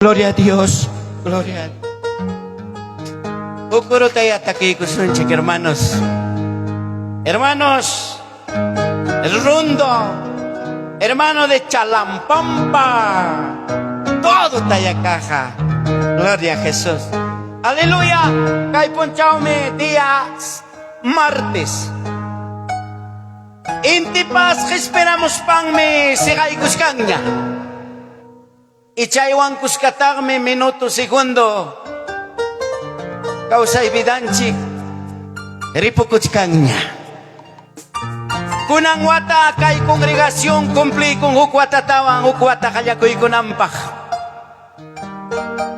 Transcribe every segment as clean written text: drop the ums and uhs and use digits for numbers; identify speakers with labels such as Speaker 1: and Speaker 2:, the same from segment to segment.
Speaker 1: Gloria a Dios, gloria a Dios. Ukurutaya takiykusunchik, hermanos. Hermanos, el rundo, hermano de Chalampampa, todo tayakaja. Gloria a Jesús. Aleluya. Kay punchawmi día martes. Intipas qispiramuspanmi siqaykuchkanña. Ichaywan kuskataqmi minuto segundo kawsay vidanchik ripukuchkanña. Kunan wata kay congregación cumpliykun huk watatawan huk wata qallakuykunanpaq.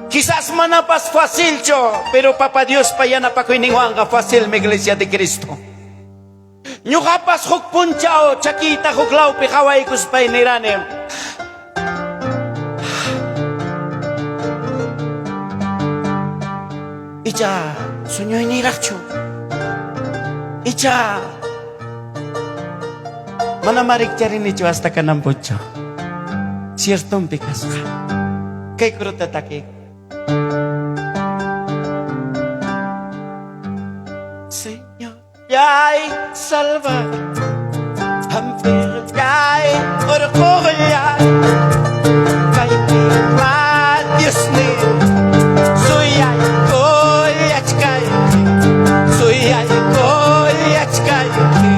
Speaker 1: Quizás manapas facilchu, pero Papa Diospa yanapakuyninwanqa facilmi Iglesia de Cristo. Ñuqapas huk punchaw chakiyta huk lawpi qawaykuspay nirani. Icha suñuyniraqchu? Icha manamá rikcharinichu hasta kanan punchaw. Ciertompi kasqa. Kay kuruta takiy. Señor. Yay salva hampirllay urqullay kaypiqa Diosniy suyaykullachkayki suyaykullachkayki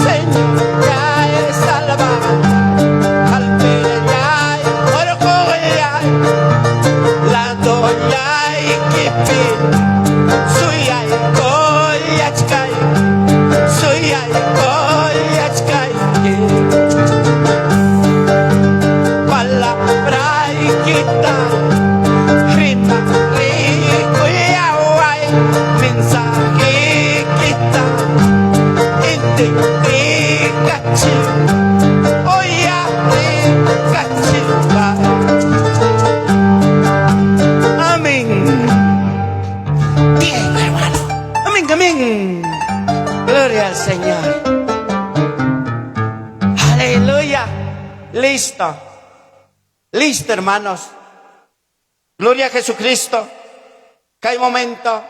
Speaker 1: Señor yay salva hampirllay urqullay Ladoyaykipi suyaykullachkayki suyaykullachkayki Palabraykita rimarikullaway mensajeykita entendikachiy uyarikachiway. Amén. Bien, hermano. Amén, amén. Gloria al Señor. Aleluya. Listo. Listo, hermanos. Gloria a Jesucristo. Kay momento.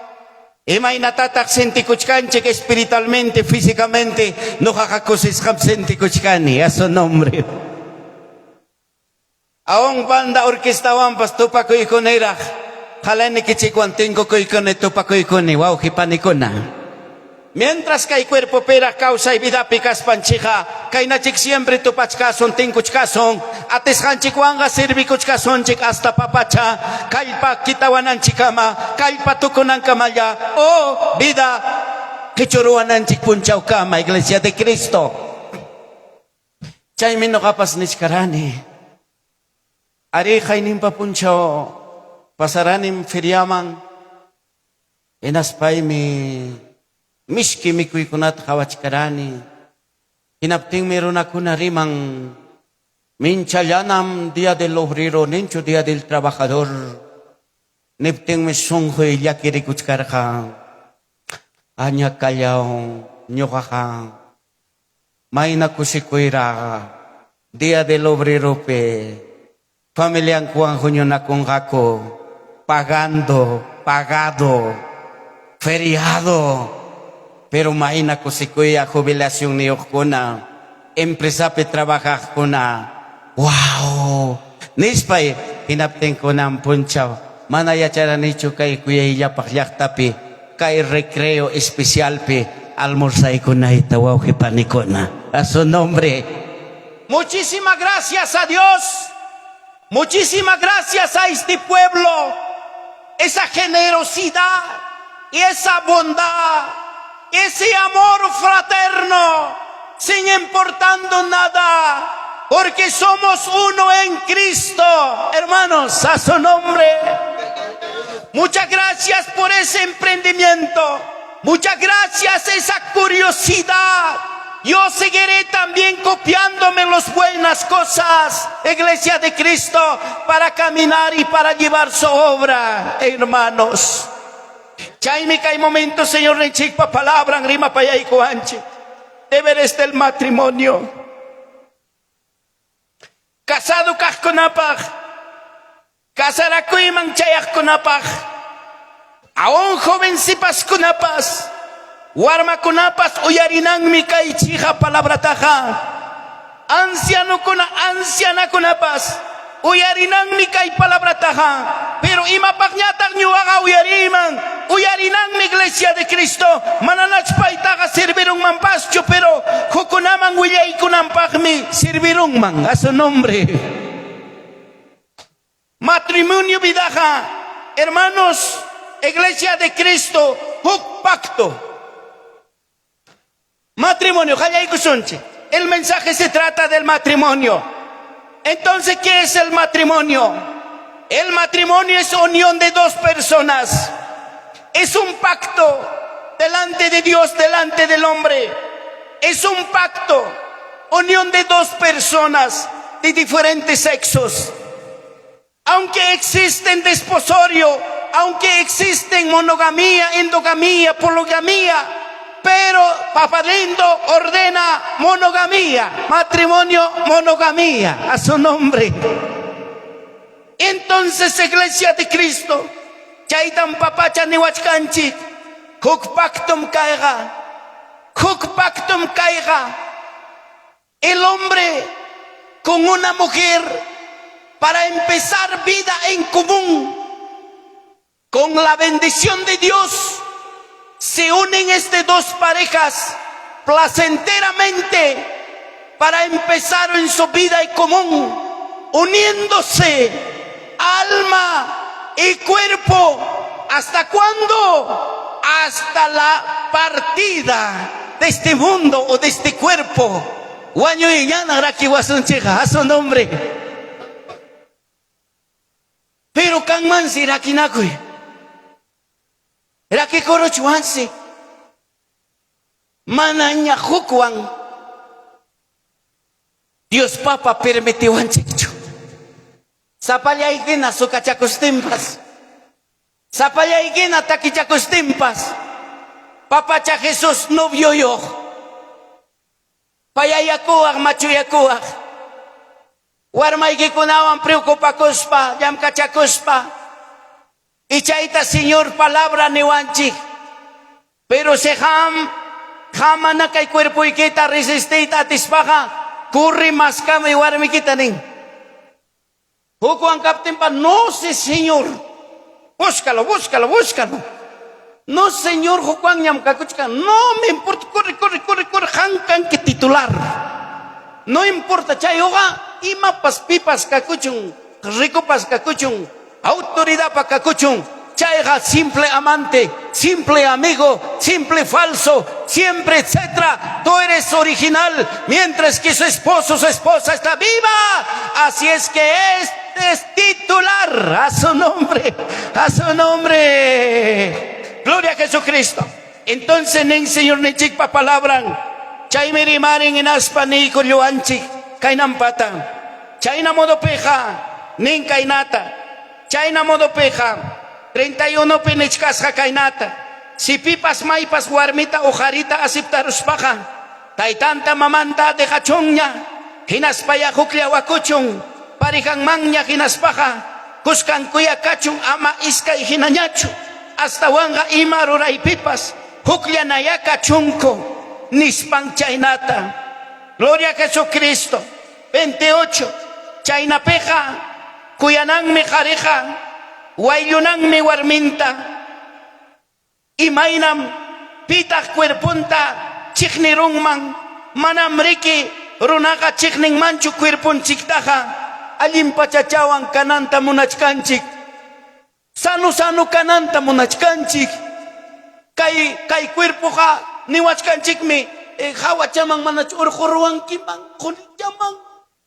Speaker 1: Imaynatataq sentikuchkanchik espiritualmente, físicamente? Noqaqa kusisqam sentikuchkani. A su nombre. Aún banda orquestawanpas tupakuykuniraq. Qalanikichikwan tinkukuykuni tupakuykuni, wawqi panikuna. Mientras kay cuerpopiraq kawsay vidapi kaspanchikqa, kaynachik siempre tupachkasun, tinkuchkasun, atisqanchikwanqa servikuchkasunchik hasta papacha kallpa kitawananchikkama, kallpa tukunankamalla, o vida qichuruwananchik punchawkama, Iglesia de Cristo. Chaymi ñuqapas nichkarani, arí qayninpa punchaw pasaranim feriaman, hinaspaymi miski mikuykunata qawachkarani, hinaptinmi runakuna riman, minchallanam día del obrero ninchu día del trabajador, niptinmi sunquy llakirikuchkarqa, añakallaw ñuqaqa Mayna kusikuyraq Día del Obreropi familiankuwan huñunakunqaku, pagando, pagado, feriado. Pero mayna kusikuyya jubilacionniyuqkuna, empresapi trabajaqkuna, wow! Nispay, hinaptin kunan punchaw mana yacharanichu kay kuyayllapaq llaqtapi kay recreo especialpi almorzaykunayta wawqi panikuna. A su nombre. Muchísimas gracias a Dios. Muchísimas gracias a este pueblo. Esa generosidad y esa bondad, ese amor fraterno, sin importando nada, porque somos uno en Cristo. Hermanos, a su nombre. Muchas gracias por ese emprendimiento. Muchas gracias esa curiosidad. Yo seguiré también copiándome las buenas cosas, Iglesia de Cristo, para caminar y para llevar su obra, hermanos. Chaymi kay momento, Señorninchikpa palabran rimapayaykuwanchik. Deberes del matrimonio. Casado kaqkunapaq, casarakuyman chayaqkunapaq, aún joven sipaskunapas, warmakunapas uyarinanmi kay chiqa palabrataqa. Ancianokuna, ancianakunapas uyarinanmi kay palabrataqa. Pero imapaqñataq ñuqaqa uyariyman? Uyarinanmi Iglesia de Cristo, mananach paytaqa servirunmanpaschu, pero hukkunaman willaykunanpaqmi servirunman. A su nombre. Matrimonio vidaqa, hermanos, Iglesia de Cristo, huk pacto. Matrimonio, qallaykusunchik. El mensaje se trata del matrimonio. Entonces, ¿qué es el matrimonio? El matrimonio es unión de dos personas. Es un pacto delante de Dios, delante del hombre. Es un pacto, unión de dos personas de diferentes sexos. Aunque existen desposorio, aunque existen monogamía, endogamía, poligamía, pero Papá Lindo ordena monogamía, matrimonio, monogamía, a su nombre. Entonces, Iglesia de Cristo, chaytam papacha niwachkanchik, huk pactum kayqa, huk pactum kayqa. El hombre con una mujer para empezar vida en común, con la bendición de Dios, se unen estas dos parejas placenteramente para empezar en su vida en común, uniéndose alma y cuerpo. ¿Hasta cuándo? Hasta la partida de este mundo o de este cuerpo. Wañuyñana rakiwasunchikqa, a su nombre. Pero kanmansi rakinakuy. Rakikuruchwansi. Manaña hukwan Dios Papa permitiwanchikchu. Sapallaykina sukachakustinpas, sapallaykina takichakustinpas, Papacha Jesús novioyoq, payayakuwaq, machuyakuwaq, warmaykikunawan preocupakuspa, llamkachakuspa, y chayta Señor palabra niwanchik. Pero si qam, qam mana kay cuerpoykita resistiyta atispaqa, corre maskamuy warmikita nin. Hukwan kaptinpa, no sé, Señor. Búscalo, búscalo, búscalo. No, Señor, hukwanñam kakuchkan. No me importa, corre, corre, corre, corre, qam kanki titular. No importa, chayuqa imapas pipas kakuchun, ricopas kakuchun, autoridadpa kakuchun, chayqa simple amante, simple amigo, simple falso, siempre, etcétera. Tú eres original, mientras que su esposo, su esposa está viva. Así es que este es titular. A su nombre, a su nombre. Gloria a Jesucristo. Entonces, nin Señorninchikpa palabran, chaymi rimarin hinaspa niykulluwanchik kaynampata. Chayna modopiqa nin kaynata. Chayna modopiqa 31 pi nichkasqa kaynata. Si pipas maypas warmita o qarita aceptaruspaqa, taytanta mamanta dejachunña, hinaspaya hukllawakuchun, parejanmanña hinaspaqa, kuskankuya kachun ama iskay hinañachu, astawanqa ima ruraypipas hukllanaya kachunku, nispan chaynata. Gloria a Jesucristo. 28. Chaynapiqa kuyananmi qariqa, wayllunanmi warminta. Imaynam pitaq cuerponta chiqnirunman? Manam riki runaqa chiqninmanchu cuerponchiktaqa, allin pachachawan kananta munachkanchik, sano sano kananta munachkanchik. Kay kay cuerpoqa niwachkanchikmi, hawachaman manachu urquruwankiman, qunichaman.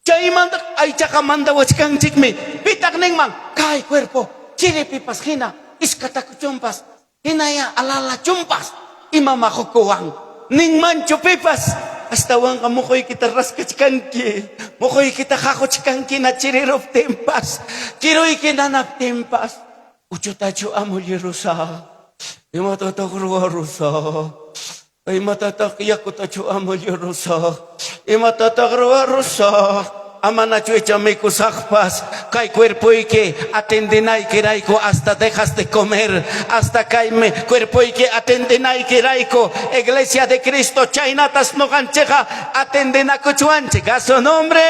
Speaker 1: Chaymanta aychaqa mandawachkanchikmi. Pitaq ninman, kay cuerpo chiripipas hina iskatakuchunpas, hinaya alalachunpas, imama qukuwan. Ninmanchu pipas, astawanqa muquykita raskachkanki, muquykita qaquchkanki na chiriruptinpas, kiruyki nanaptinpas. Uchutachu amullirusaq, imatataq ruwarusaq, imatataq yakutachu amullirusaq, imatataq ruwarusaq. Amanachu icha mikusaqpas kay cuerpoyki atendenaykirayku hasta dejas de comer hasta kay cuerpoyki atendenaykirayku iglesia de Cristo chaynatas ñoqanchikqa atendenakuchwanchik a su nombre.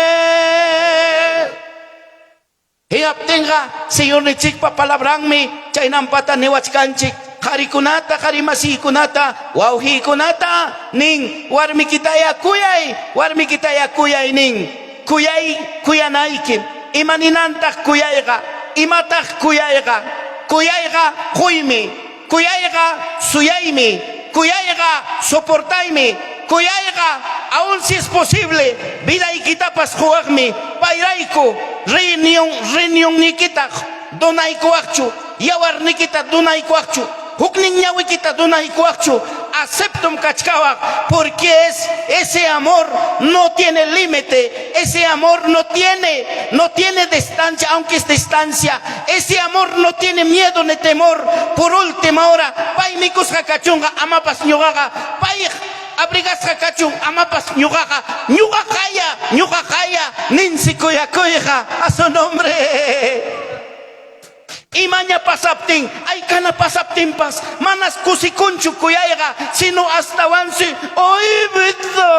Speaker 1: Hinaptinqa Señorninchikpa palabranmi chaynampata niwachkanchik qarikunata, qarimasiykunata, wawqiykunata nin, warmikitaya kuyay, warmikitaya kuyay nin. Kuyay kuyanaykim. Ima ninantaq kuyayqa? Imataq kuyayqa? Kuyayqa quymi. Kuyayqa suyaymi. Kuyayqa soportaymi. Kuyayqa, aún si es posible, vidaykitapas quwaqmi. Payrayku reunión reunionniykita donaykuwaqchu, yawarnikita donaykuwaqchu, huknin ñawikita donaykuwaqchu, aceptom kachkawaq, porque es ese amor no tiene límite, ese amor no tiene, no tiene distancia, aunque es distancia, ese amor no tiene miedo ni temor. Por última hora, pay mikusqa kachunqa, amapas ñuqaqa, pay abrigasqa kachun, amapas ñuqaqa, ñuqaqaya, ñuqaqaya, ninsi kuyakuyqa, a su nombre. Imaña pasaptin, aykana pasaptinpas, manas kusikunchu kuyayqa, sino astawansi oybida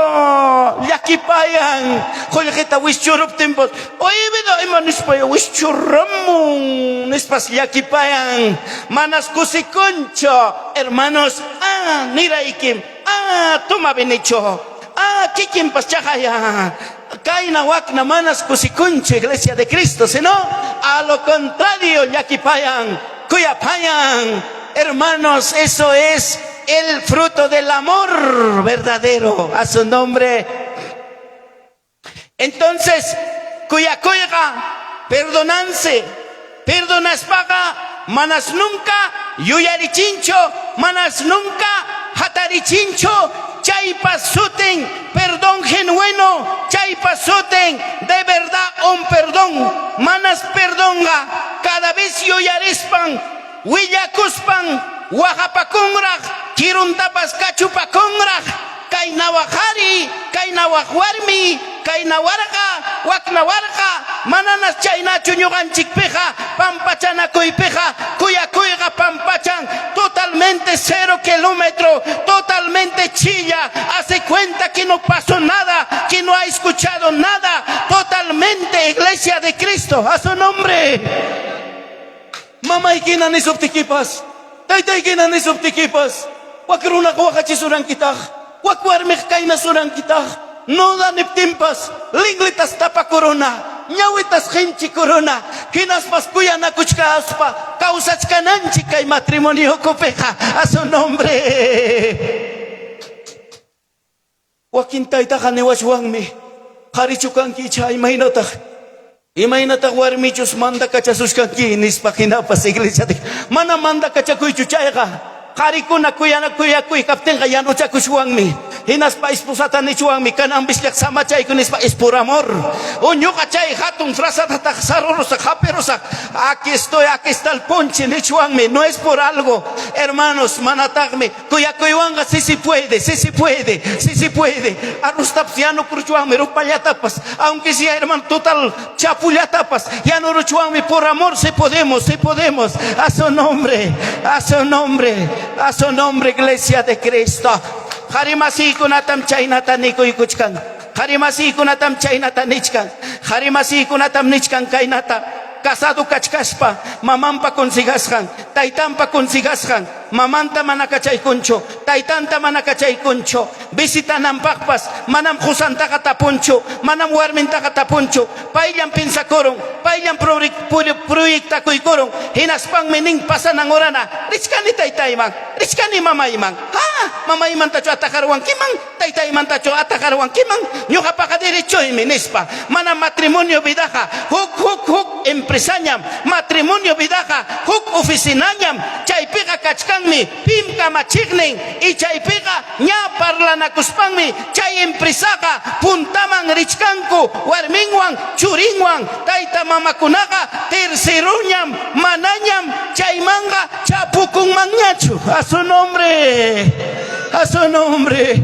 Speaker 1: llakipayan. Qullqita wischuruptinpas, oybida ima nispaya wischuramun nispas llakipayan. Manas kusikunchu, hermanos, ah niraykim, ah toma benicho, ah kikinpas chaqaya. Kayna wakna manas kusikunchu iglesia de Cristo, sino a lo contrario llakipayan, kuyapayan. Hermanos, eso es el fruto del amor verdadero. A su nombre. Entonces, kuyakuyqa perdonanse, perdonaspaqa manas nunca yuyarichinchu, manas nunca hatarichinchu, chaypa sutin perdón genuino, chaypa sutin de verdad un perdón, manas perdonqa cada vez yuyarispan, willakuspan waqapakunraq, kiruntapas kachupakunraq, kayna wak qhari, kayna wak warmi, kayna warqa, wakna warqa, mananas chaynachu ñuqanchikpiqa, pampachanakuypiqa, kuyakuyqa pampachan, totalmente cero kilómetro, totalmente chilla, hace cuenta que no pasó nada, que no ha escuchado nada, totalmente iglesia de Cristo, a su nombre. Mamaykina nisuptikipas, taytaykina nisuptikipas, wak runaqa waqachisurankitaq, wak warmiq kaynasurankitaq, noda niptinpas linglitas tapakuruna, ñawitas qinchikuruna, hinaspas kuyanakuchkaspa kawsachkananchik kay matrimoniokupiqa, a su nombre. Wakin taytaqa niwachwanmi, Qharichu kanki icha imaynataq? Imaynataq warmichus mandakachasushkanki? nispa. Hinapas iglesiapi mana mandakachakuychu chayqa, qharikuna kuyana kuyakuy kaptinqa yanuchakushwanmi. Hinaspa esposata nichwanmi, kananpisllaq samachayku nispa, es por amor. O ñuqa chay hatun frazatataq sarurusaq, hapirusaq, aquí estoy, aquí está el ponche nichwanmi, no es por algo. Hermanos, manataqmi Kuyakuywanqa sí se puede, sí se puede, sí se puede. Arrostapas yanukuruchwanmi, rupallatapas, aunque sea hermano total chapullatapas, yanuruchwanmi por amor sí podemos, sí podemos. A su nombre, a su nombre, a su nombre, Iglesia de Cristo. Qharimasiykunatam chaynata nikuykuchkan. Qharimasiykunatam chaynata nichkan. Qharimasiykunatam nichkan kaynata. Casado kachkaspa mamanpa consejasqan, taytanpa consejasqan, Mamanta mana kachaykunchu, taytanta mana kachaykunchu, visitananpaqpas manam qusantaqa tapunchu, manam warmintaqa tapunchu, payllam piensakurun, payllam proyectakuykurun, hinaspanmi nin pasanan horana, richkani taytayman, richkani mamayman, ha, mamaymantachu atajarwankiman, Taytaymantachu atajarwankiman? Ñuqapaqa derechoymi, nispa. Manam matrimonio vidaqa huk huk huk empresañam, matrimonio vidaqa huk oficinañam, chaypiqa kachkanmi pim kamachiqnin y chaypiqa ña parlanakuspanmi chay empresaqa puntaman richkanku warminwan churinwan, tayta mamakunaqa terceroñam, manañam chaymanqa chapukunmanñachu. A su nombre. A su nombre.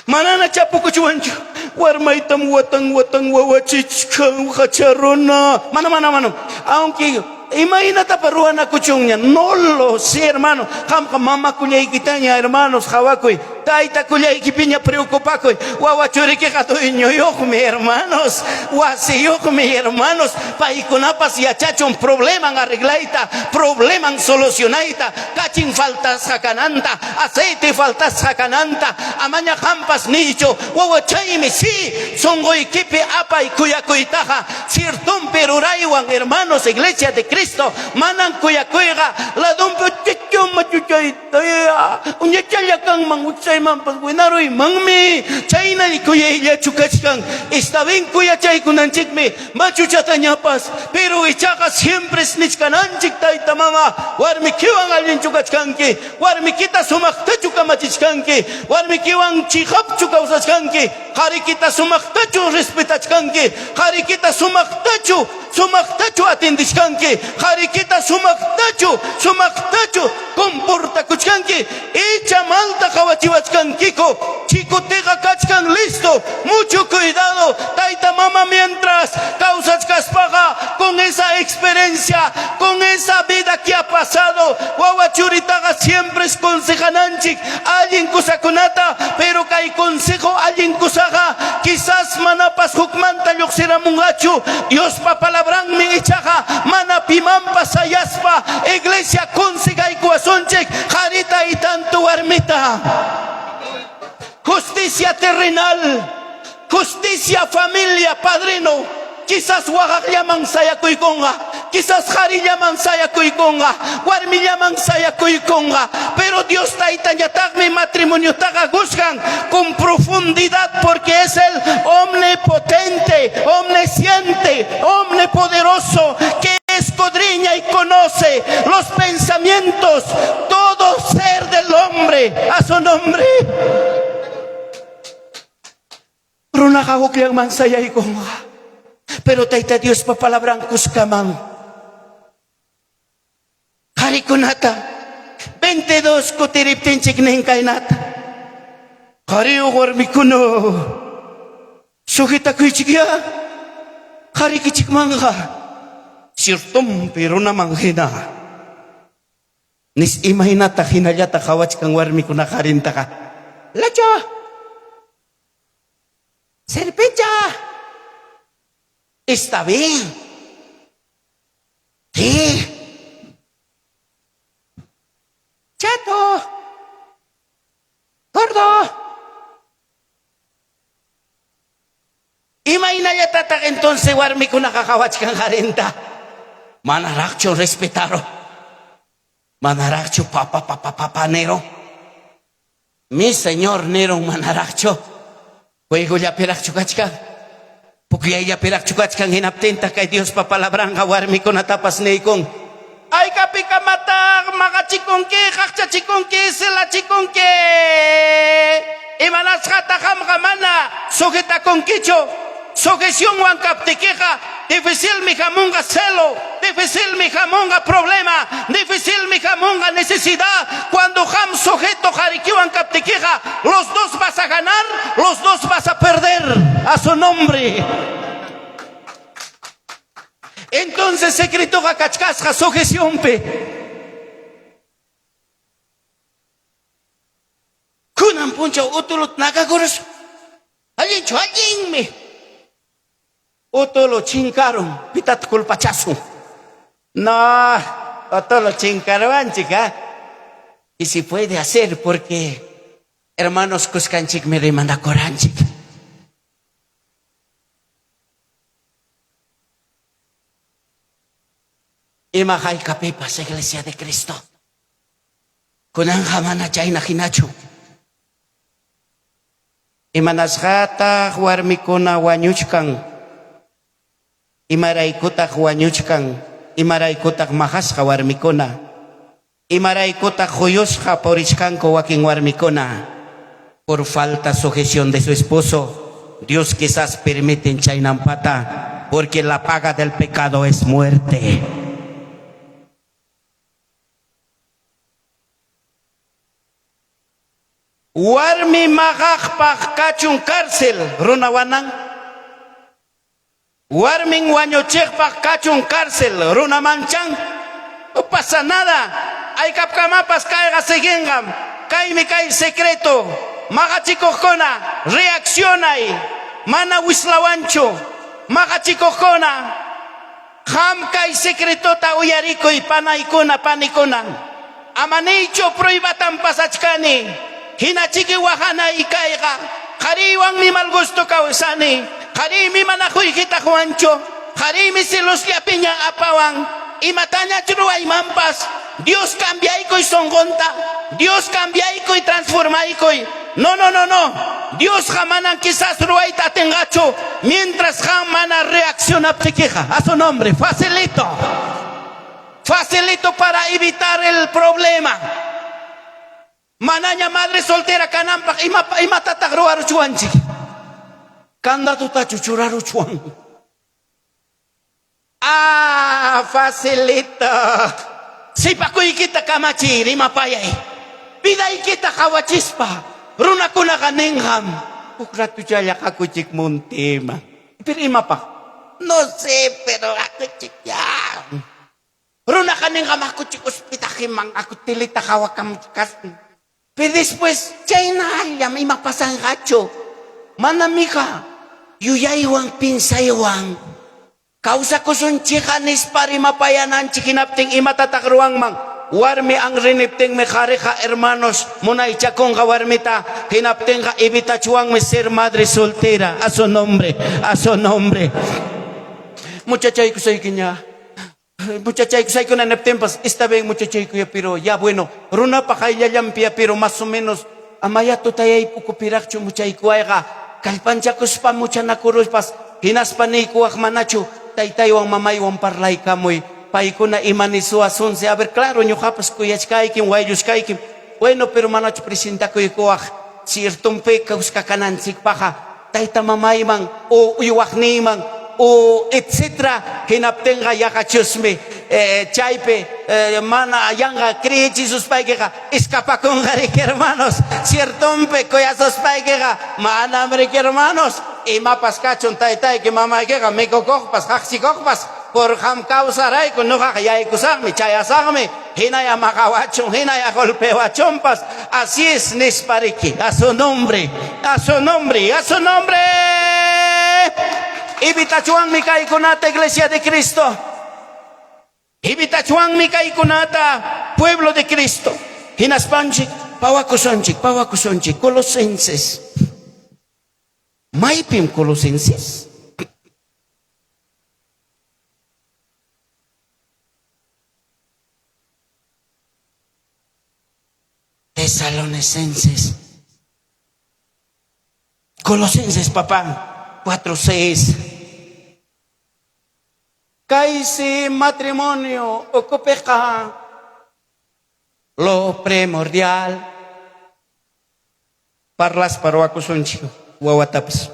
Speaker 1: Manana chapukuchwanchu. Warmaytam watan watan wawachichkan hacha runa. Mana, mana, mana. Aunque imaynatapa ruwanakuchunña, no lo sé, hermano. Qamqa mamakullaykitaña, hermanos, qawakuy. Taytakullaykipiña preocupakuy. Wawa churikiqa dueñoyuqmi, hermanos. Wasiyuqmi, hermanos. Paykunapas yachachun probleman arreglayta, probleman solucionayta, kachin faltasqa kananta, aceite faltasqa kananta. Amaña qampas niychu, wawachaymi, sí, sunquykipi apay kuyakuytaqa, ciertonpi ruraywan, hermanos, Iglesia de Cristo, manan kuyakuyqa ladonpi uchichu machuchaytaya, uñachalla kanman, wiksaymanpas winaruymanmi, chaynay kuyayllachu kachkan. Está bien kuyachaykunanchikmi machuchatañapas, pero ichaqa siempres nichkananchik tayta mama, warmikiwan allinchu kachkanki, warmikita sumaqtachu kamachichkanki, warmikiwan chiqapchu kawsachkanki, qarikita sumaqtachu respetachkanki, qarikita sumaqtachu sumaqtachu atiendechkanki, qarikita sumaqtachu sumaqtachu comportakuchkanki, icha malta qawachiwachkankiku, chikutiqa kachkan listo, mucho cuidado, tayta mama mientras kawsachkaspaqa con esa experiencia, con esa vida que ha pasado, wawa churitaqa siempre consejananchik allin kusakunata, pero kay consejo allin kusaqa quizás manapas hukmanta lluqsiramunqachu, Diospa palabranmi ichaqa mana pimanpas sayaspa iglesia consejaykuwasunchik qarita y tanto warmita. Justicia terrenal, justicia familia, padrino, quizás waqaqllaman sayakuykunqa, quizás qarillaman sayakuykunqa, warmillaman sayakuykunqa, pero Dios Taytañataqmi matrimoniotaqa juzgan con profundidad porque es el omnipotente, omnisciente, omnipoderoso que escudriña y conoce los pensamientos, todo ser del hombre a su nombre. Runaqa hukllanman sayaykunqa, pero Tayta Diospa palabran kuskaman. Qarikunata 22 kutiriptinchik nin kaynata. Qariyuq warmikuna sujetakuychikyá qarikichikmanqa ciertompi runaman hina. Nis imaynataq hinallataq qawachkan warmikuna qarintaqa. Lacha! Serpecha! Está bien. Sí. Chato. Gordo. Imaynallatataq entonces warmikunaqa qawachkan qarinta? Manaraqchu respetaro. Manaraqchu papa papa papa nero. Mi señor nirun manaraqchu. Juegollapiraqchu kachkan. Pukllayllapiraqchu kachkan hinaptintaq kay Diospa palabranqa warmikunatapas niykun. Haykapikamataq maqachikunki, qaqchachikunki, celachikunki? Imanasqataq qamqa mana sujetakunkichu? Sujecionwan kaptikiqa dificilmi hamunqa celo, dificilmi hamunqa problema, dificilmi hamunqa necesidad. Cuando qam sujeto qarikiwan kaptikiqa, los dos vas a ganar, los dos vas a perder. A su nombre. Entonces secretoqa kachkasqa sujecionpi. Kunan punchaw utulut nakakurus. Allinchu, allinmi. Utulu chinkarun, pitataq culpachasun? No, utulu chinkaruwanchik, ah. Y si puede hacer porque hermanos kuskanchikmi rimanakuranchik. Ima haykapipas Iglesia de Cristo. Kunanqa mana chayna hinachu. Imanasqataq warmikuna wañuchkan? Imaraykutaq wañuchkan? Imaraykutaq maqasqa warmikuna? Imaraykutaq quyusqa purichkanku wakin warmikuna? Por falta sujeción de su esposo, Dios quizás permiten chaynampata, porque la paga del pecado es muerte. Warmi maqaqpaq kachun cárcel runawanan. Warmin wañuchiqpaq kachun cárcel runamanchan. No pasa nada. Aykapkamapas kayqa siguinqam. Kaymi kay secreto. Maqachikuqkuna, reaccionay. Mana wislawanchu. Maqachikuqkuna, qam kay secretota uyarikuy, panaykuna, panikuna. Ama niychu pruebatan pasachkani. Hinachiki waqanay kayqa. Qariywanmi mal gusto kawsani. Qariymi mana qullqita quwanchu. Qariymi celosllapiña apawan. Imatañach ruwaymanpas. Dios cambiaykuy sonqonta. Dios cambiaykuy, transformaykuy. No, no, no, no. Diosqa manan quizás ruwayta atinqachu mientras qam mana reaccionaptikiqa. A su nombre, facilito. Facilito para evitar el problema. Manaña madre soltera kananpaq ima, imatataq ruwaruchwanchik? Candadutachu churaruchwan? Ah, facilito. Sipakuykita kamachiy, rimapayay. Vidaykita qawachispa, runakunaqa ninqam, huk ratuchalla hakuchik monteman. Pero imapaq? No sé, pero hakuchik ya. Runaqa ninqam hakuchik hospitajeman, haku teleta qawakamuchkasun. Pero después chaynallam ima pasanqachu. Mana mija yuyaywan piensaywan kawsakusunchikqa nispa rimapayananchik hinaptin imatataq ruwanman? Warmi anriniptinmi qariqa hermanos munaychakunqa warmita hinaptinqa evitachwanmi ser madre soltera. A su nombre, a su nombre. Muchachaykusaykiña. Muchachaykusaykuna niptinpas, está bien muchachaykuya, pero ya bueno, runapa qayllallanpiya, pero más o menos amaya tutayay ukupiraqchu muchaykuwayqa, kallpanchakuspa muchanakuruspas, hinaspa niykuwaq manachu taytaywan mamaywan parlaykamuy, paykuna ima nisuwasunsi, a ver, claro, ñuqapas kuyachkaykim, waylluchkaykim, bueno, pero manachu presentakuykuwaq ciertonpi kuska kananchikpaqqa, tayta mamayman o uywaqniyman o etcétera, hinaptinqa yaqachusmi chaypi mana yanqa creechisuspaykiqa escapakunqa riki hermanos, ciertonpi kuyasuspaykiqa manam riki hermanos, imapas kachun taytayki mamaykiqa mikukuqpas qaqchikuqpas por qam kawsarayku ñuqaqa yaykusaqmi chayasaqmi hinaya maqawachun hinaya golpeawachunpas, así es nispa riki, a su nombre, a su nombre, a su nombre. Evitachwanmi kaykunata iglesia de Cristo. Evitachwanmi kaykunata pueblo de Cristo. Hinaspanchik pawakusunchik, pawakusunchik, Colosenses. Maypim Colosenses? Tesalonicenses. Colosenses, papá, 4, 6. Kaysi matrimonio ukupiqa lo primordial. Parlaspa ruwakusunchik wawatapas.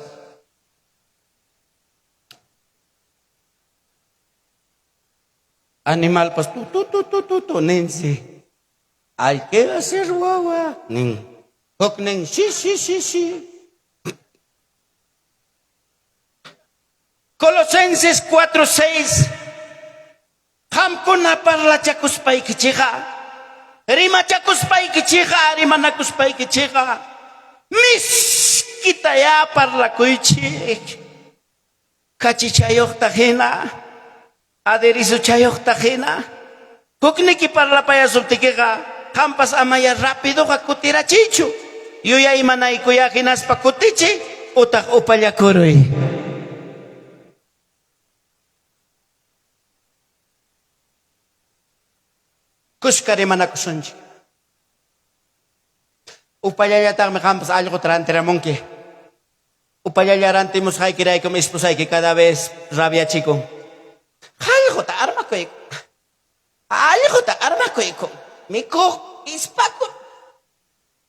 Speaker 1: Animalpas tu tu tu tu tu tu ninsi. Hay que hacer wawa nin. Huk nin shi shi shi shi. Colosenses 4:6 Qamkuna parlachakuspaykichikqa, rimachakuspaykichikqa, rimanakuspaykichikqa, miskitayá parlakuychik. Kachichayuqta hina, aderezochayuqta hina, hukniki parlapayasuptikiqa, qampas amaya rapidoqa kutirachiychu. Yuyaymanaykuyá hinaspa kutichiy utaq upallakuruy. Kuska rimanakusunchik. Upallallataqmi qampas allquta rantiramunki. Upallalla rantimusqaykiraykum esposayki cada vez rabiachikun. Allquta armakuyku. Allquta armakuyku. Mikuq ispakun.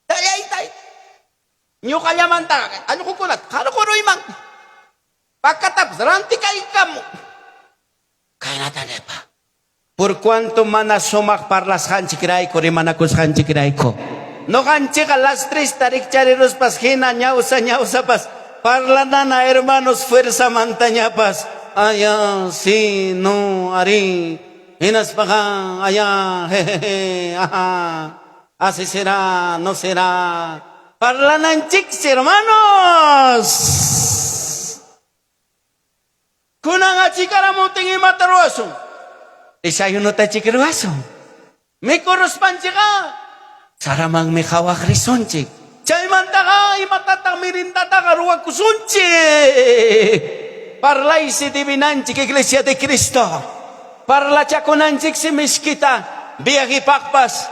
Speaker 1: Tallaytay. Ñuqallamantaqa allqukunata qarquruyman. Pakatapas rantikaykamu. Kaynata nipa. Por cuanto mana sumaq parlasqanchikrayku, rimanakusqanchikrayku. Noqanchikqa las tresta rikchariruspas hina ñawsa ñawsapas parlanana hermanos fuerzamantañapas. Aya, sí, no, arí. Hinaspaqa, aya, jejeje, ajá, así será, no será. Parlananchiksi, hermanos. Kunan achikaramuptin imata ruwasun? Desayunotachik ruwasun. Mikuruspanchikqa saramanmi qhawaq risunchik. Chaymantaqa imatataq merendataqa ruwakusunchik? Parlaysi divinanchik Iglesia de Cristo. Parlachakunanchiksi miskita viajepaqpas,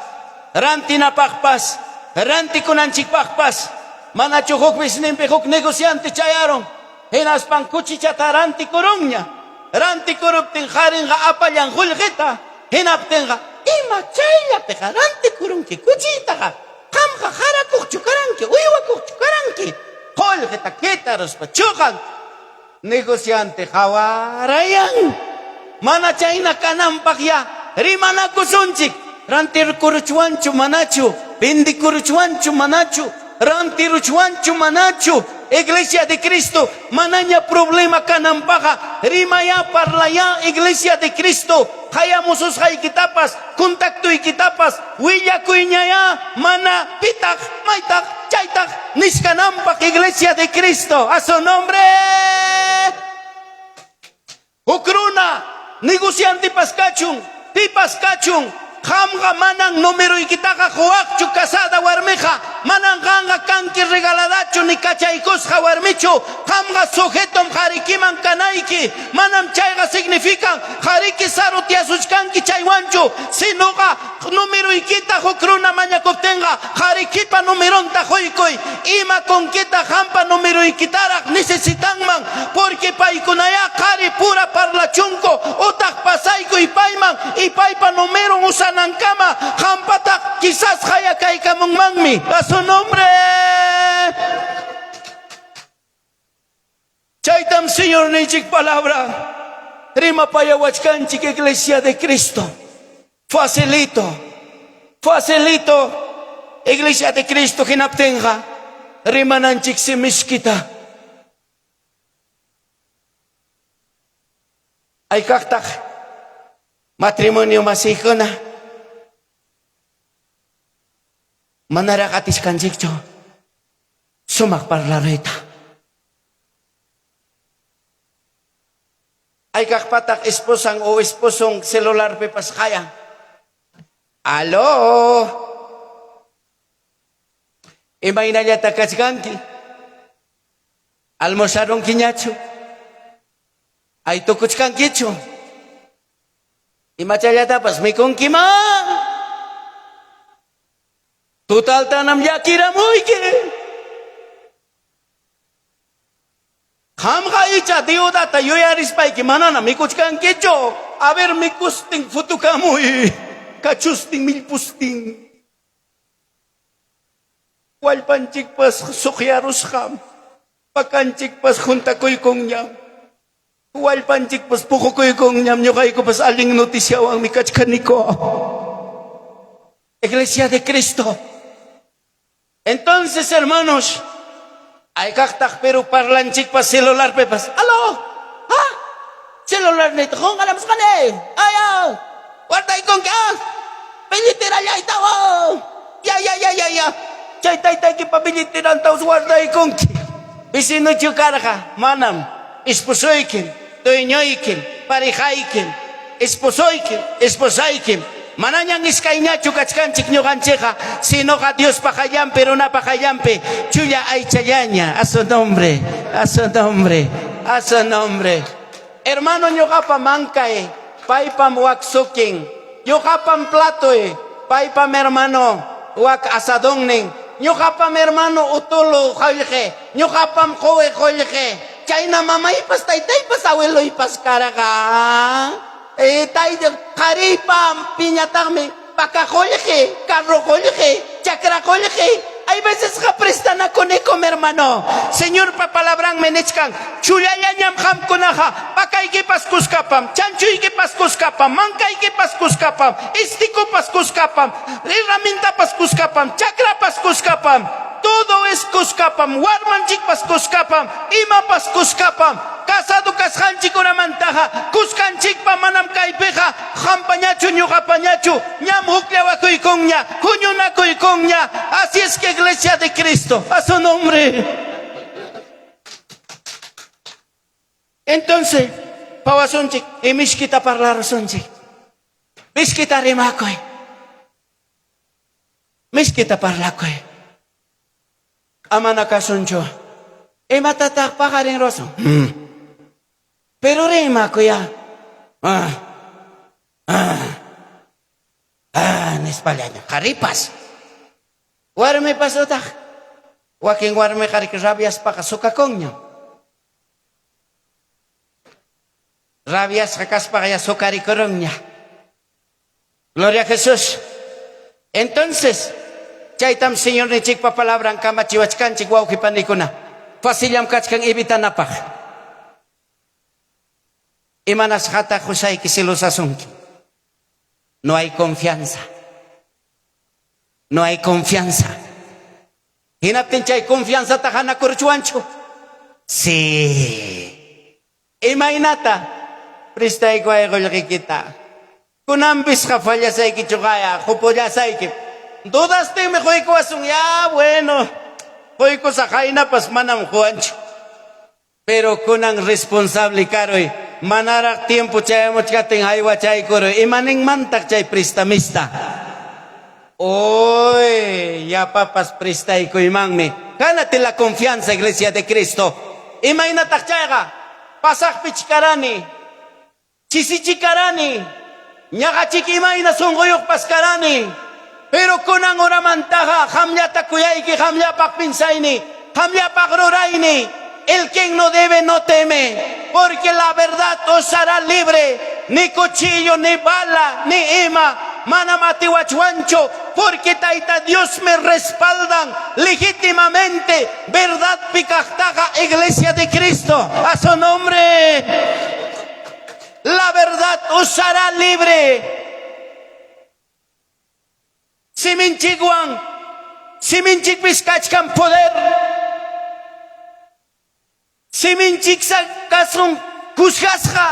Speaker 1: rantinapaqpas, rantikunanchikpaqpas. Manachu huk visninpi huk negociante chayarun? Hinaspan kuchichata rantikurunña. Rantikuruptin qarinqa apallan qullqita. Hinaptinqa, ima chayllapiqa rantikurunki kuchiytaqa? Qamqa qarakuqchu karanki, uywakuqchu karanki? Qullqita kitaruspa chuqan. Negociante qawarayan. Mana chayna kananpaqyá rimanakusunchik. Rantirkuruchwanchu manachu? Vendikuruchwanchu manachu? Rantiruchwanchu manachu? Iglesia de Cristo manaña problema kananpaqqa rimayá parlayá Iglesia de Cristo qayamususqaykitapas contactoykitapas willakuyñayá mana pitaq maytaq chaytaq niskananpaq Iglesia de Cristo a su nombre. Huk runa negociantepas kachun, pipas kachun, qamqa manan numeroykitaqa quwaqchu casada warmiqa, manan qanqa kanki regaladachu ni kachaykusqa warmichu, qamqa sujetom qarikiman kanayki, manam chayqa significan qariki sarutyasuchkanki chaywanchu, sinoqa numeroykita huk runa mañakuptinqa qarikipa numeronta quykuy, ima kunkitaq qampa numeroykitaraq necesitanman, porque paykunayá qari pura parlachunku utaq pasaykuy payman y paypa numeron usanankama qampataq quizás qayakaykamunmanmi. A su nombre. Chaytam Señorninchik palabra rimapayawachkanchik Iglesia de Cristo. Facilito, facilito Iglesia de Cristo hinaptinqa rimananchiksi miskita. Haykaqtaq matrimonio masiykuna manaraq atiskanchikchu sumaq parlaruyta. Haykaqpataq esposan o esposon celularpipas qayan. Aló. Imaynallata kachkanki? Almorzarunkiñachu? Aytukuchkankichu? Imachallatapas mikunkiman? Tutaltanam llakiramuyki. Qamqa icha deudata yuyarispayki manana mikuchkankichu. A ver mikustin futukamuy, kachustin millpustin. Wallpanchikpas suqyarusqam, pakanchikpas juntakuykunñam, wallpanchikpas puqukuykunñam, ñuqaykupas allin noticiawanmi kachkaniku. Iglesia de Cristo. Entonces, hermanos, haykaqtaq pero parlanchikpas celularpipas, aló, ah, celularniyta qunqaramusqani, aya, guardaykunki, ah, billeterallaita, oh, ya, ya, ya, ya, ya, chay taytaykipa billeterantawas guardaykunki. Vecinochu karqa? Manam. Esposoykim, dueñoykim, parejaykim, esposoykim, esposaykim. Manañan iskayñachu kachkanchik ñuqanchikqa, sinoqa Diospa qayllanpi, runapa qayllanpi chulla aychallaña. A su nombre, a su nombre, a su nombre. Hermano ñuqapa mankay, paypam wak sukin. Ñuqapam platoy, paypam hermano wak asadonnin. Ñuqapam hermano utulu qullqi, ñuqapam quwi qullqi. Chayna mamaypas, taytaypas, abueloypas karqa. Eh, tayta qariypa piñataqmi vaca qullqi, carro qullqi, chakra qullqi. Hay vecesqa prestanakunikum, hermano. Señorpa palabranmi nichkan, chullallañam qamkunaqa, vacaykipas. Kuchuykipas kuskapam, chanchuykipas kuskapam, mankaykipas kuskapam, istikupas kuskapam, herramientapas kuskapam, chakrapas kuskapam, todo es kuskapam, warmanchikpas kuskapam, imapas kuskapam. Casado kasqanchik horamantaqa kuskanchikpa manam kaypiqa qampañachu ñuqapañachu, ñam hukllawakuykunña, huñunakuykunña. Así es que Iglesia de Cristo, a su nombre. Entonces, pawasunchik y mishkita parlarusunchik. Mishkita rimakuy. Mishkita parlakuy. Amana kasunchu. Imatataq paqarin ruwasun? Pero rimakuy ah. Ah. Ah. Ah, nispallaña. Qaripas. Warmipas utaq. Wakin warmiqa riki rabiaspaqa sukakunñam. Rabiasqa kaspaqa ya sukarikurunña. Gloria a Jesús. Entonces, chaytam Señorninchikpa palabran kamachiwachkanchik wawqi panikuna. Facillam kachkan evitanapaq. Imanasqataq qusayki celosasunki? No hay confianza. No hay confianza. Hinaptin chay confianzata hanakuruchwanchu? Sí. Imaynata? Prestaykuway qullqikita. Kunanpisqa fallasaykichuqaya, qupullasaykim. Dudastinmi quykuwasun, ya bueno, quykusaq haynapas manam quwanchu. Pero kunan responsable karuy, manaraq tiempo chayamuchkatin haywachaykuruy. Imaninmantaq chay prestamista? Uy, yapapas prestaykuymanmi. Gánate la confianza, Iglesia de Cristo. Imaynataq chayqa? Pasaqpich karani, chisichi karani, ñaqachik imayna sunquyuqpas karani. Pero kunan horamantaqa qamllata kuyayki, qamllapaq pinsayni, qamllapaq rurayni. El quien no debe no teme, porque la verdad os hará libre. Ni cuchillo, ni bala, ni ima, manam atiwachwanchu, porque Tayta Dios me respaldan legítimamente. Verdad kaqtaqa, Iglesia de Cristo, a su nombre. La verdad os hará libre. Siminchikwan, siminchikpis kachkan poder. Siminchiksa kasun juzgasqa.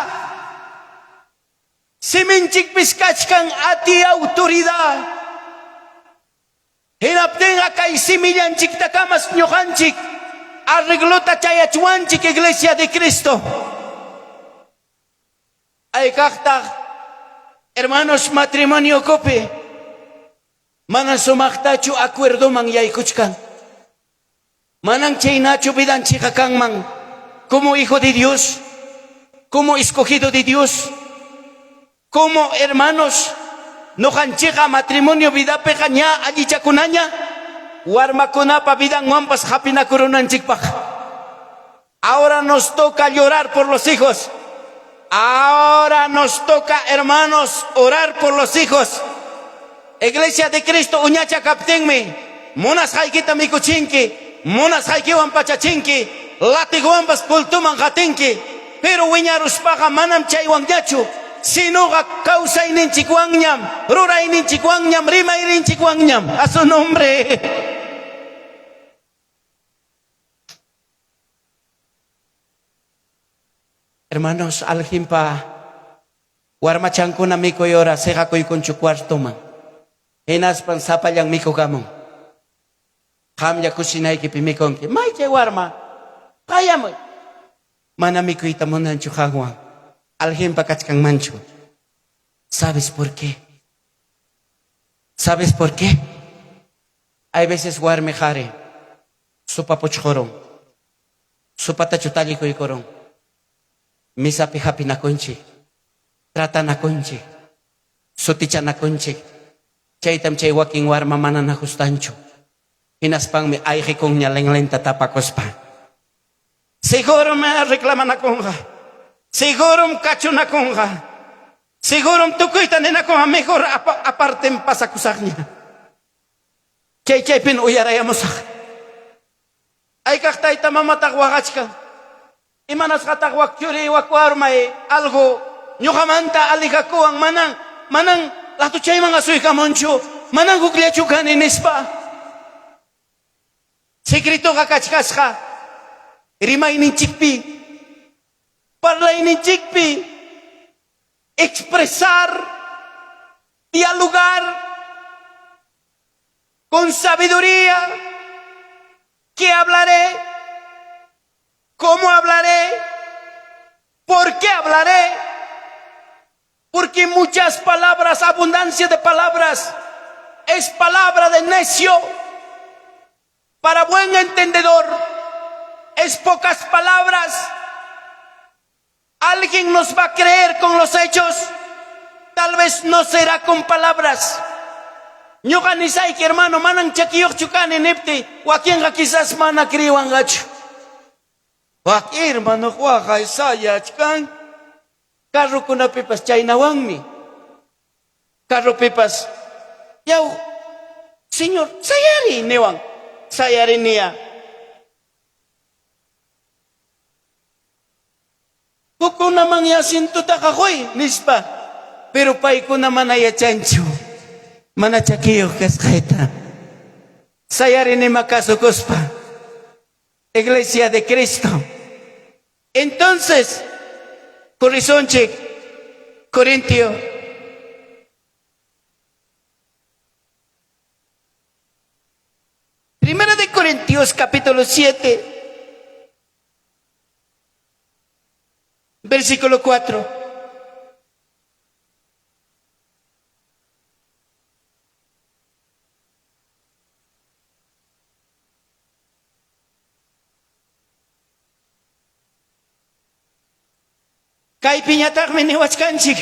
Speaker 1: Siminchikpis kachkan ati autoridad. Hinaptinqa kay simillanchiktakamas ñuqanchik arreglota chayachwanchik, Iglesia de Cristo. Aykaqtaq, hermanos, matrimonio kupi mana sumaqtachu acuerdoman yaykuchkan. Manan chaynachu vidanchikqa kanman como hijo de Dios, como escogido de Dios, como hermanos. Ñuqanchikqa matrimonio vidapiqa ña allichakunaña warmakunapa vidanwanpas hapinakurunanchikpaq. Ahora nos toca llorar por los hijos. Ahora nos toca, hermanos, orar por los hijos. Iglesia de Cristo, uñacha kaptinmi, munasqaykita mikuchinki, munasqaykiwan pachachinki, latiguwanpas cultuman qatinki, pero wiñaruspaqa manam chaywanñachu, sinuqa kawsayninchikwanñam, rurayninchikwanñam, rimayninchikwanñam. A su nombre. Hermanos, alginpa warmachankuna mikuy hora siqakuykunchu cuartoman. Hinaspan sapallan mikukamun. Qamlla kusinaykipi mikunki. May chay warma, qayamuy. Mana mikuyta munanchu qanwan. Alginpa kachkanmanchu. ¿Sabes por qué? ¿Sabes por qué? Hay veces warmi qhari sopa puchqurun. Sopatachu tallikuykurun. Misapi hapinakunchik, tratanakunchik, sutichanakunchik. Chaytam chay wakin warma mana nagustanchu. Hinaspanmi ayqikunña lenlenta tapakuspa. Segurom reclamanakunqa. Segurom kachunakunqa. Segurom tukuyta ninakunqa, mejor aparten pasakusaqña. Chay chaypin uyarayamusaq. Aykaq tayta mamataq waqachkan. Imanasqataq wak churiy, wak warmay algo ñuqamanta alejakuwan, manan, manan latuchayman asuykamunchu, manan hukllachu kani nispa. Secretoqa kachkasqa rimayninchikpi, parlayninchikpi, expresar, dialogar con sabiduría, ¿qué hablaré? ¿Cómo hablaré? ¿Por qué hablaré? Porque muchas palabras, abundancia de palabras, es palabra de necio. Para buen entendedor, es pocas palabras. Alguien nos va a creer con los hechos, tal vez no será con palabras. Ñuqa nisayki hermano, manan chakiyuqchu kani nipti, wakinqa quizás mana creewanqachu. Wak hermano waqay sayachkan, carrokunapipas chaynawanmi. Carropipas, yaw, señor, sayariy niwan, sayariniya. Hukkunamanyá asientutaqa quy, nispa. Pero paykuna mana yachanchu mana chakiyuq kasqayta. Sayarinima kasukuspa. Iglesia de Cristo. Entonces, corrisunchik Corintio. Primera de Corintios capítulo 7. Versículo 4. Kaypiñataqmi niwachkanchik.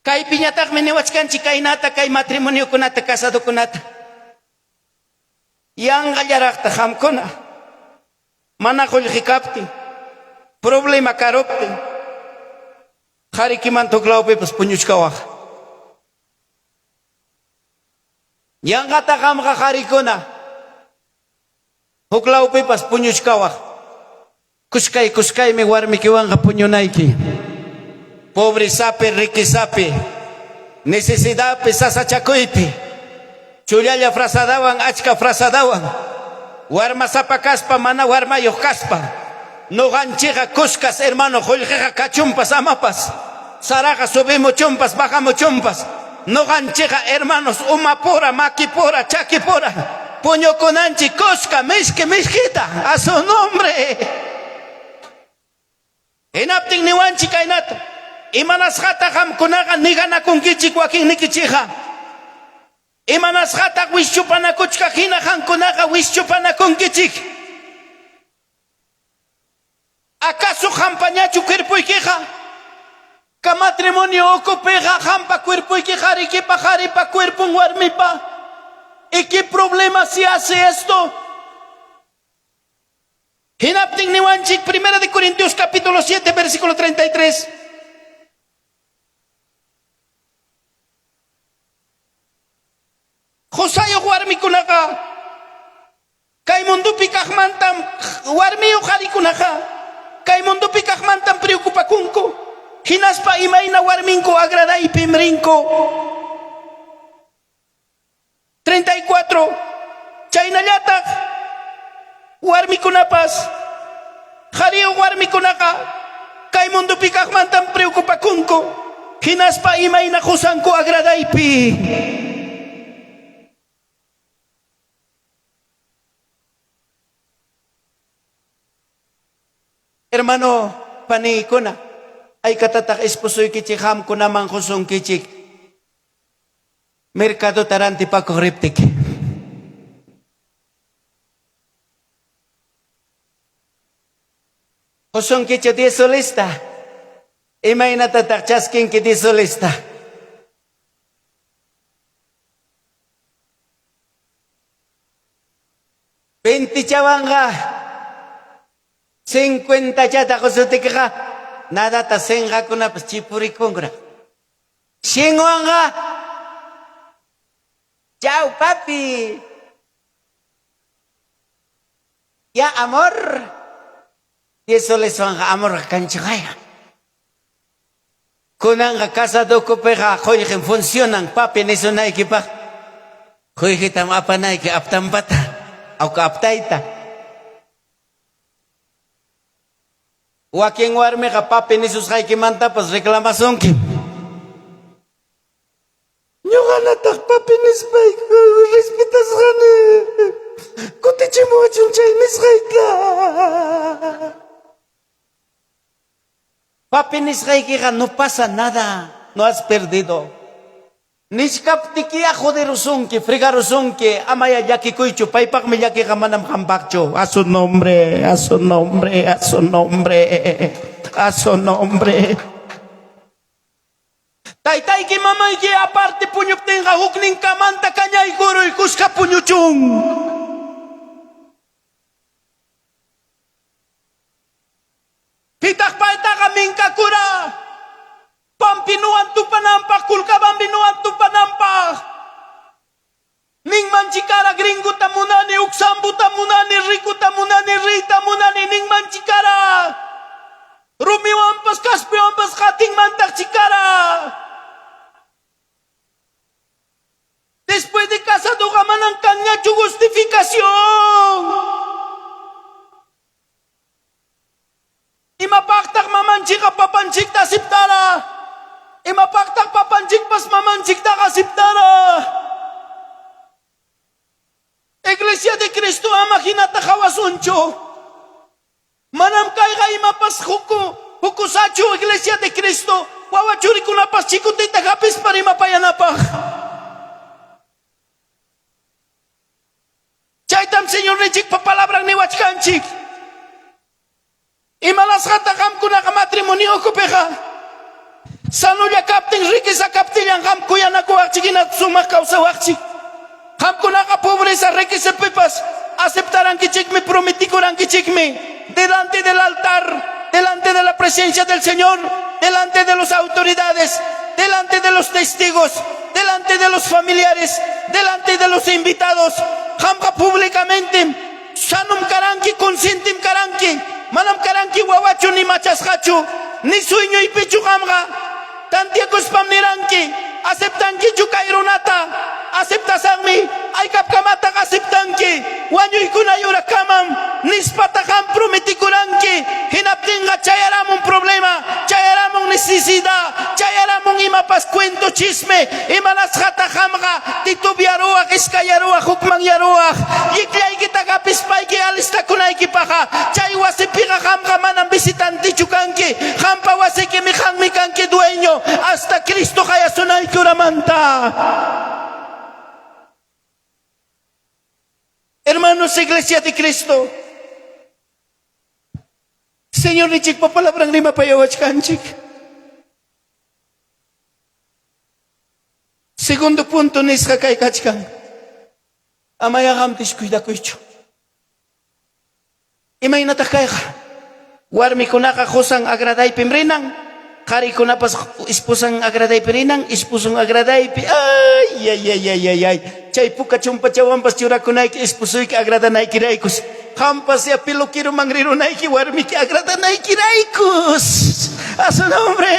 Speaker 1: Kaypiñataqmi niwachkanchik kaynata kay matrimoniokunata, casadokunata. Yanqallaraqtaq qamkuna mana qullqi kaptin, problema karuptin, qarikimanta huklawpipas puñuchkawaq. Yanqata qamqa qarikuna huklawpipas puñuchkawaq. Kuskay kuskaymi warmikiwanqa puñunayki. Pobrezapi, riquezapi, necesidadpi, sasachakuypi, chullalla frazadawan, achka frazadawan, warmasapa kaspa, mana warmayuq kaspa, ñuqanchikqa kuskas hermano qullqiqa kachunpas amapas, saraqa subimuchunpas bajamuchunpas, ñuqanchikqa hermanos umapura, makipura, chakipura, puñukunanchik kuska miski miskita, a su nombre. Hinaptin niwanchik kaynata, Imanasqataq qamkunaqa niganakunkichik wakinnikichikqa? Imanasqataq wischupanakuchkaq hina qamkunaqa wischupanakunkichik? Acaso qampañachu cuerpoykiqa? Ka matrimonio ukupiqa qampa cuerpoyki qarikipa, qaripa cuerpon warmipa. ¿Y qué problema si hace esto? Hinaptin niwanchik Primera de Corintios capítulo 7 versículo 33. Qusayuq warmikunaqa kay mundopi kaqmantam warmiyuq qarikunaqa kay mundopi kaqmantam preocupakunku hinaspa imayna warminku agradaypim rinku. 34 chaynallataq warmikunapas qhariyuq warmikunaqa kay mundopi kaqmantam preocupakunku hinaspa imayna qusanku agradaypi. Hermano, paniykuna, aykatataq esposoykichik qamkunaman qusunkichik mercadota rantipakuq riptiki? Qusunkichu diez solista? Imaynatataq chaskinki diez solista? Veintichawanqa cincuentachata qusutikiqa nadata sinqakunapas chipurikunkuraq. Cienwanqa chau papi. Ya amor. Diez soleswanqa amorqa kanchikqaya. Kunanqa casadokupiqa qullqim funcionan papi nisunaykipaq. Qullqitam apanayki aptanpata, awka aptayta. Wakin warmiqa papi nisusqaykimantapas reclamasunkim. Ñuqanataq papi nispayku respetasqani. Kutichimuwachun chay nisqayta. Papi nisqaykiqa no pasa nada, no has perdido. Nichkaptikiya joderusunki, fregarusunki, amaya llakikuychu, paypaqmi llakiqa manam qampaqchu. A su nombre, a su nombre, a su nombre, a su nombre. Taytayki mamayki aparte puñuptinqa huknin kamanta kañaykuruy kuska puñuchun. Pitaq paytaqa minkakura Pampinuwan tupananpaq, Kulkabambinuwan tupananpaq? Ninmanchikara gringuta munani, uksambuta munani, ricuta munani, riyta munani, ninmanchikara. Rumiwanpas, kaspiwanpas qatinmantaq chikara. Después de casadoqa manan kanñachu justificación. Imapaqtaq mamanchikqa papanchikta aceptara? Imapaqtaq papanchikpas mamanchiktaqa aceptara? Iglesia de Cristo ama hinata qawasunchu. Manam kayqa imapas huku hukusachu Iglesia de Cristo wawa churikunapas chikutita hapispa rimapayanapaq. Chaytam Señorninchikpa palabran niwachkanchik. Imanasqataq qamkunaqa matrimonio ukupiqa sanolla kaptin, riqueza kaptillan qam kuyanakuwaqchik hina sumaq kawsawaqchik? Qamkunaqa pobreza riquezapipas aceptarankichikmi, prometikurankichikmi delante del altar, delante de la presencia del Señor, delante de las autoridades, delante de los testigos, delante de los familiares, delante de los invitados. Qamqa públicamente Sanom karanki, conscientim karanki, manam karanki wawachu ni machasqachu, ni sueñoypichu qamqa. Tantiakuspam niranki, Aceptankichu kay runata? Aceptasaqmi, aykapkamataq aceptanki? Wañuykunay hurakamam, nispataq qam prometikuranki. Hinaptinqa chayaramun problema, chayaramun necesidad, chayaramun imapas cuento chisme, imanasqataq qamqa titubearuwaq, iskayaruwaq, hukmanyaruwaq? Llikllaykita hapispayki alistakunaykipaqqa, chay wasipiqa qamqa manam visitantechu kanki, qampa wasikimi qammi kanki dueño hasta Cristo qayasunayki horamanta. Hermanos, Iglesia de Cristo, Señorninchikpa palabran rimapayawachkanchik. Segundo punto nisqa kay kachkan. Amaya qampis cuidakuychu. Imaynataq kayqa? Warmikunaqa qosan agradaypim rinan, qarikunapas esposan agradaypi rinan, esposon agradaypi. Ay, ay, ay, ay, ay, ay. Chay puka chumpachawanpas churakunayki esposoyki agradanaykiraykus. Qampas ya peluqueroman rirunayki warmiki agradanaykiraykus. A su nombre.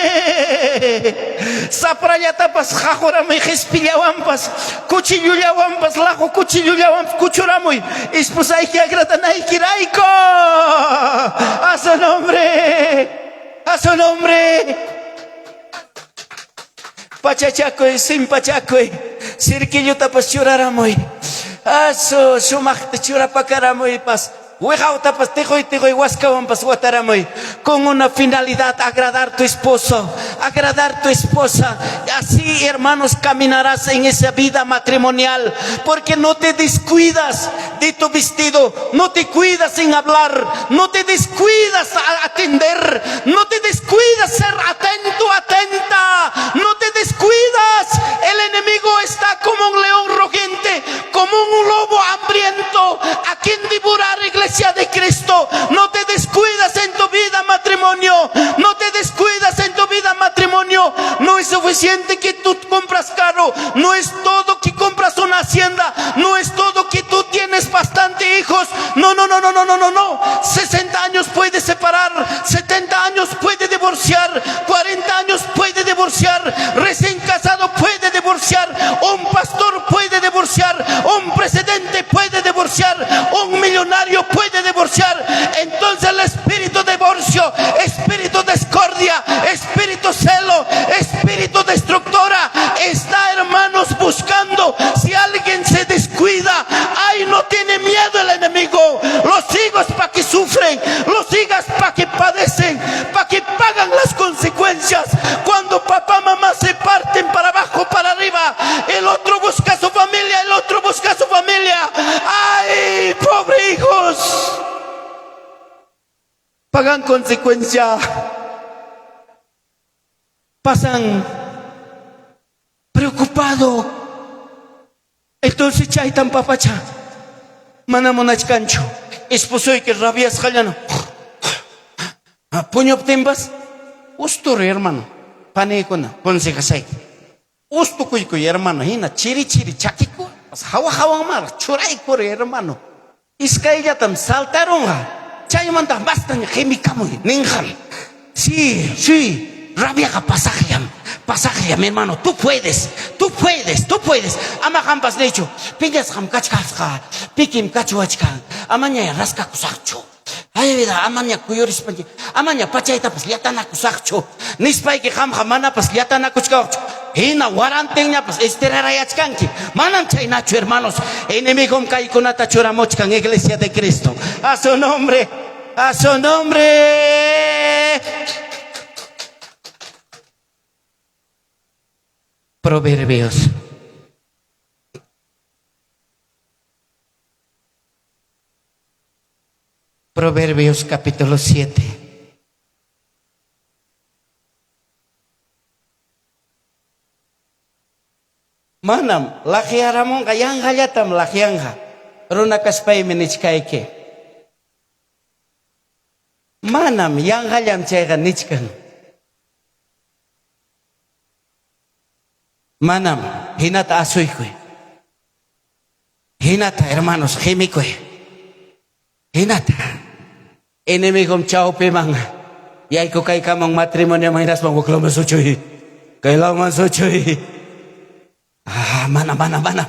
Speaker 1: Saprallatapas qaquramuy qespillawanpas, cuchillullawanpas, laqo cuchillullawanpas kuchuramuy esposayki agradanaykirayku. A su nombre. A su nombre. Pachachakuy, simpachakuy, sirquillutapas churaramuy. Asu, sumaqta churapakaramuypas. Wiqawtapas tiquy tiquy waskawanpas wataramuy. Con una finalidad, agradar tu esposo, agradar tu esposa. Así, hermanos, caminarás en esa vida matrimonial, porque no te descuidas de tu vestido, no te cuidas en hablar, no te descuidas a atender, no te descuidas ser atento, atenta, no te descuidas. El enemigo está como un león rugiente, como un lobo hambriento, a quien devorar, iglesia de Cristo. No te descuidas en tu vida matrimonio, no te descuidas en tu vida matrimonio. No es suficiente que tú compras carro, no es todo que compras una hacienda, no es todo que tú tienes bastante hijos. No, no, no, no. no, no, no, no, no. 60 años puede separar, 70 años puede divorciar, 40 años puede divorciar, recién casado puede divorciar, un pastor puede divorciar, un presidente puede divorciar, un millonario puede divorciar. Entonces el espíritu divorcio, espíritu discordia, espíritu celo, espíritu destructora, está hermanos buscando si alguien se descuida. Ay, no tiene miedo el enemigo. Los hijos para que sufren, los hijas para que padecen, para que pagan las consecuencias. Cuando papá, mamá se parten para abajo, para arriba, el otro busca a su familia, el otro busca a su familia. Ay, pobre hijos. Pagan consecuencia. Pasan preocupado. Entonces chaytam papacha mana munachkanchu. Esposoyki rabiasqallana puñuptinpas usturi hermano, paniykuna consejasayki. Ustukuykuy hermano, hina chiri chiri chakiku hawa hawanmaraq churaykuri hermano. Iskayllatam saltarunqa, chaymanta mastaña qimikamuy ninqam. Sí, sí, rabiaqa pasaqllam, pasaqllam hermano, tú puedes, tú puedes, tú puedes. Ama qampas niychu, piñasqam kachkasqa, pikim kachuwachkan, amaña raskakusaqchu. Ay vida, amaña kuyurispa, amaña pachaytapas llatanakusaqchu. Nispayki qamqa manapas llatanakuchkawaqchu. Hina warantinñapas estirarayachkanki. Manam chaynachu, hermanos. Enemigom kaykunata churamuchkan, Iglesia de Cristo. A su nombre, a su nombre. Proverbios. Proverbios capítulo 7. Manam laqyaramunqa, yanqallatam laqyanqa. Runa kaspaymi nichkayki. Manam yanqallam chayqa nichkan. Manam hinata asuykuy. Hinata, hermanos, qimikuy. Hinata. Enemigom chawpiman yaykukaykaman matrimonioman hinaspan waklawman suchuy. Kaylawman suchuy. Ah, mana, mana, mana.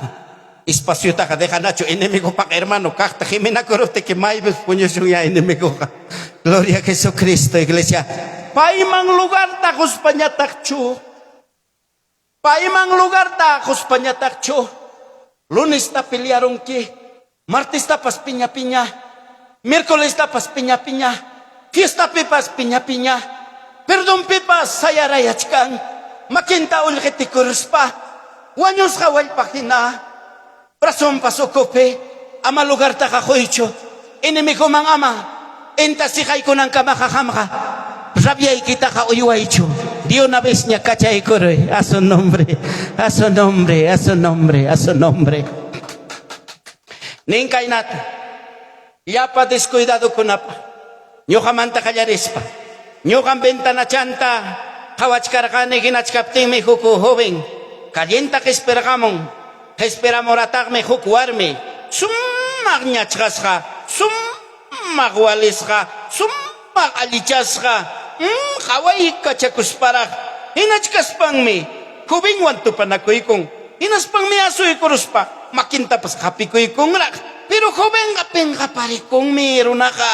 Speaker 1: Espaciotaqa dejanachu enemigopaq hermano kaqta qiminakuruptiki maypis puñusun ya enemigoqa. Gloria a Jesucristo, iglesia. Payman lugarta quspañataqchu. Payman lugarta quspañataqchu. Lunesta pelearunki, martestapas piña piña, miércolestapas piña piña, fiestapipas piña piña, perdonpipas sayarayachkan, makinta ullqitikuruspa, wañusqa wallpa hina, brazonpas ukupi, ama lugartaqa quychu, enemigoman ama inta siqaykunankamaqa qamqa rabiaykitaqa uywaychu. De una vez ña kachaykuruy, a su nombre, a su nombre, a su nombre, a su nombre. Nin kaynata, llapa descuidadokunapa, ñuqamanta qallarispa, ñuqam ventanachanta qhawachkarqani hinachkaptinmi huk joven callenta qispirqamun, qispiramurataqmi huk warmi, sumaq ñachqasqa, sumaq walisqa, sumaq allichasqa, qhawaykachakusparaq, hinachkaspanmi jovenwan tupanakuykun, hinaspanmi asuykuruspa makintapas hapikuykunraq, pero jovenqa pinqaparikunmi runaqa,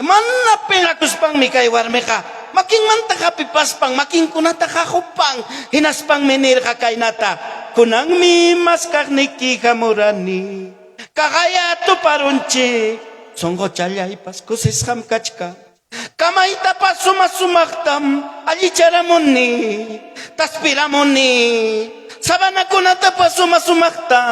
Speaker 1: mana pinqakuspanmi kay warmiqa makinmanta hapipaspan makinkunata qaqupan, hinaspanmi nirqa kaynata, kunanmi maskaqniki hamurani, kaqaya tuparunchik, sunquchallaypas kusisqam kachkan, kamaytapas suma sumaqtam allicharamuni, taspiramuni, sabanakunatapas suma sumaqta,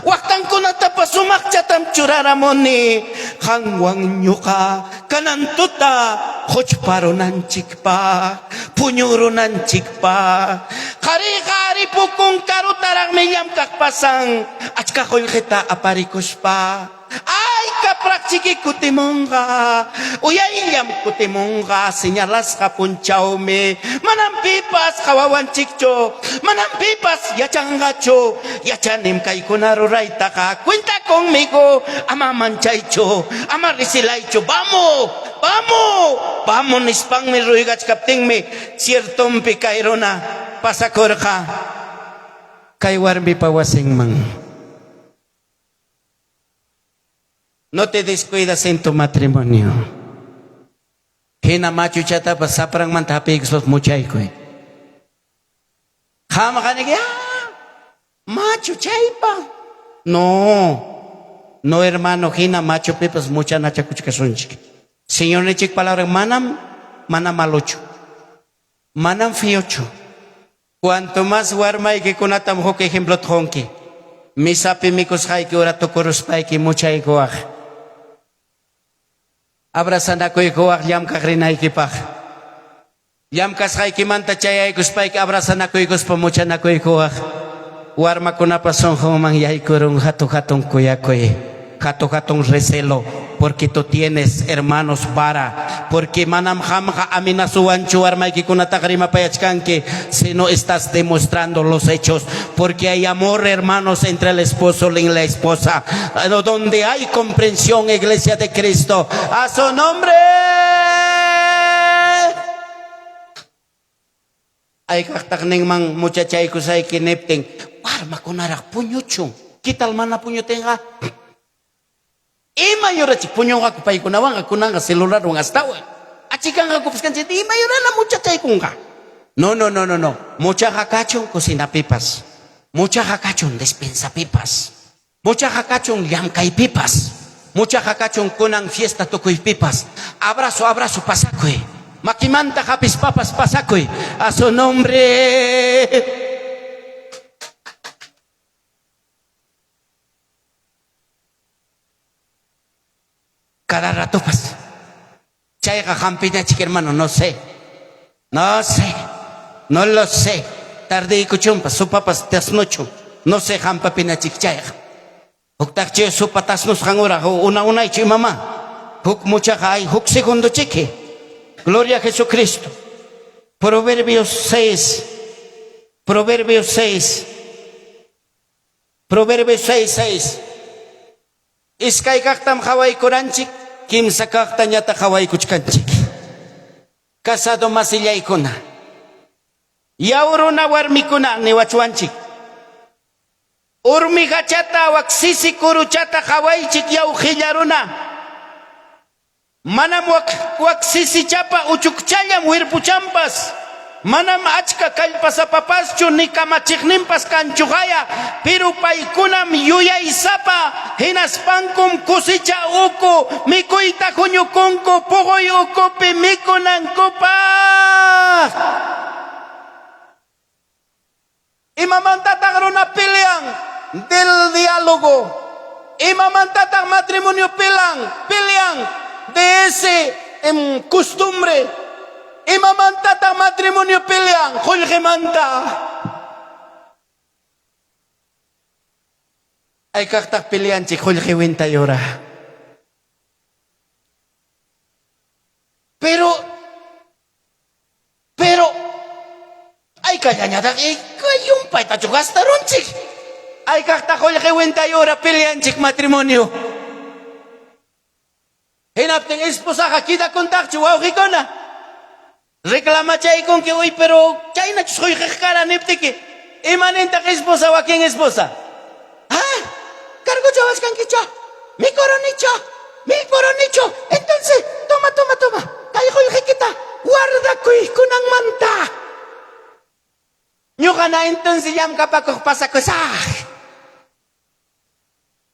Speaker 1: waqtankunatapas sumaqchatam churaramuni, qanwan ñuqa kanan tuta quchparunanchikpaq, puñurunanchikpaq, qariqa aripukun karutaraqmi llamkaq pasan, achka qullqita aparikuspa. Ay, Haykapraqchiki kutimunqa? Uyayllam kutimunqa, señalasqa punchawmi. Manam pipas qawawanchikchu, manam pipas yachanqachu. Yachanim kaykuna ruraytaqa. Cuenta conmigo, ama manchaychu, ama risilaychu. Vamos, vamos, vamos nispanmi ruygachkaptinmi ciertonpi kay runa pasakurqa kay warmipa wasinman. No te descuidas en tu matrimonio. Hina machuchatapas sapranmanta hapiykuspas muchaykuy. Qamqa niki, ah, machu chaypa. No, no hermano, hina machupipas muchanachakuchkasunchik. Señorninchik palabra manam, mana malochu. Manam feochu. Cuanto más warmaykikunatam huk ejemplota qunki. Misapi mikusqayki hora tukuruspayki muchaykuwaq. Abrazanakuykuwaq llamkaq rinaykipaq. Llamkasqaykimanta chayaykuspayki abrazanakuykuspa muchanakuykuwaq. Warmakunapa sunqunman yaykurun hatu-hatun kuyakuy, hatu-hatun recelo, porque tú tienes hermanos para, porque manam qamqa amenazuwanchu warmaykikunataqa rimapayachkanki, sino estás demostrando los hechos, porque hay amor, hermanos, entre el esposo y la esposa, donde hay comprensión, iglesia de Cristo, a su nombre. Hayk'aqtaq ninman muchachaykusayki niptin, warmakunaraq puñuchun. ¿Qué tal mana puñutinqa? Ima yurachik puñunqaku paykunawanqa kunanqa celularwan astawan. Achikanqakupas kanchik ima yurana muchachaykunqa. No, no, no, no, no. Muchaqa kachun cocinapipas. Muchaqa kachun despensapipas. Muchaqa kachun llamkaypipas. Muchaqa kachun kunan fiesta tukuypipas. Abrazo, abrazo pasakuy. Makimanta hapispapas pasakuy. A su nombre. Cada ratopas. Chayqa hampinachik hermano, no sé. No sé. No lo sé. Tardeykuchunpas, sopapas tasnuchun. No sé hampapinachik chayqa. Huktaqchi sopa tasnusqan hora, una unaychu imamá. Huk muchaqa hay huk segundo chiki. Gloria a Jesucristo. Proverbios 6. Proverbios 6. Proverbios 6, 6. Iskay kaqtam qawaykuranchik, kimsa kaqtañataq qawaykuchkanchik. Casado masillaykuna, yaw runa warmikuna niwachwanchik. Urmigachata wak sisi kuruchata qawaychik yaw qilla runa. Manam wak wak sisichapa uchukchallam wirpuchanpas, manam achka kallpasapapaschu ni kamachiqninpas kanchuqaya, piru paykunam yuyaysapa hinaspankum kusicha uku mikuyta huñukunku puquy ukupi mikunankupaq. Imamantataq runa pelean? Del diálogo. Imamantataq matrimonio pelan? Pelean de ese em, costumbre. Imamantataq matrimonio pelean? Qullqimanta. Hayk'aqtaq peleanchik qullqi wintayura? Pero Pero aykallañataq llumpaytachu gastarunchik. Hayk'aqtaq qullqi wintayura peleanchik matrimonio. Hinaptin esposaqa quedakuntaqchu wawqikuna. Reclamachaykunki uy pero chaynachus qullqiq kara niptiki. Ima nintaq esposa wakin esposa? Ah, cargochawachkankicha, mikurunicha, millpurunichu. Entonces, toma, toma, toma, kay qullqikita guardakuy kunanmanta. Ñuqana entonces llamkapakuq pasakusaq.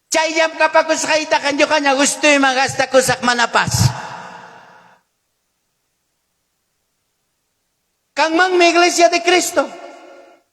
Speaker 1: Chay llamkapakusqaytaqa ñuqaña gustuyman gastakusaq manapas. Kanmanmi Iglesia de Cristo,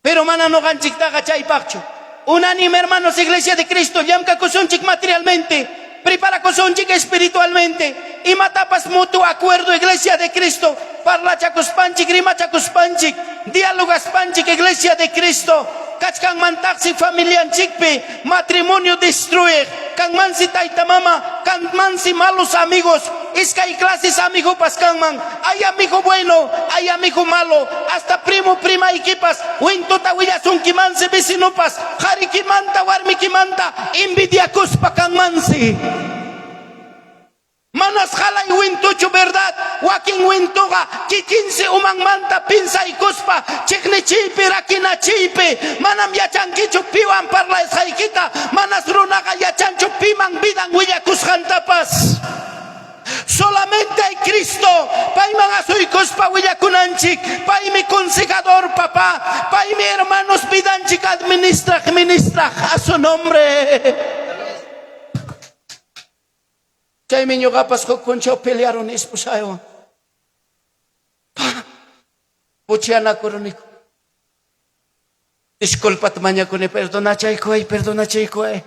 Speaker 1: pero mana ñuqanchiktaqa chaypaqchu. Unánime hermanos, Iglesia de Cristo, llamkakusunchik materialmente, preparakusunchik espiritualmente, imatapas mutuo acuerdo Iglesia de Cristo, parlachakuspanchik, rimachakuspanchik, dialogaspanchik Iglesia de Cristo. Kachkanmantaqsi familianchikpi matrimonio destruiq. Kanmansi tayta mama, kanmansi malos amigos, iskay clases amigopas kanman. Hay amigo bueno, hay amigo malo, hasta primo primaykipas wintuta willasunkimansi vecinopas, qarikimanta warmikimanta envidiakuspa kanmansi. Manas qalay wintuchu verdad, wakin wintuqa kikinsi umanmanta pinsaykuspa chiqnichiypi rakinachiypi, manam yachankichu piwan parlasqaykita, manas runaqa yachanchu piman vidan willakusqantapas. Solamente hay Cristo, payman asuykuspa willakunanchik, paymi consejador papá, paymi hermanos vidanchik administraq ministraq a su nombre. Chaymi ñuqapas huk punchaw pelearuni esposaywan. Puchayanakuruniku. Disculpata mañakuni, perdonachaykuway, perdonachaykuway.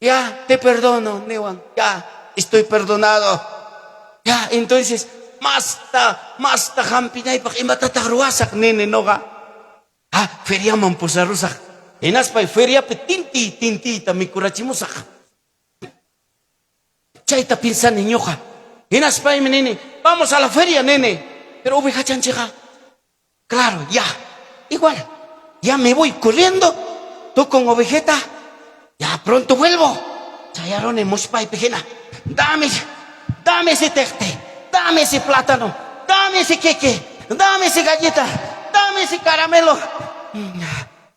Speaker 1: Ya, te perdono, niwan. Ya, estoy perdonado. Ya, entonces, masta, masta hampinaypaq imatataq ruwasaq nini noqa. Ah, feriaman pusarusaq. Hinaspay feriapi tintiy tintiyta mikurachimusaq. Chayta piensani ñuqa. Hinaspaymi nini, vamos a la feria nini. Pero ovejachanchikqa, claro, ya, igual, ya me voy corriendo, tú con ovejeta, ya pronto vuelvo. Chayaruni muspaypi hina, dame, dame ese teqti, dame ese plátano, dame ese queque, dame ese galleta, dame ese caramelo,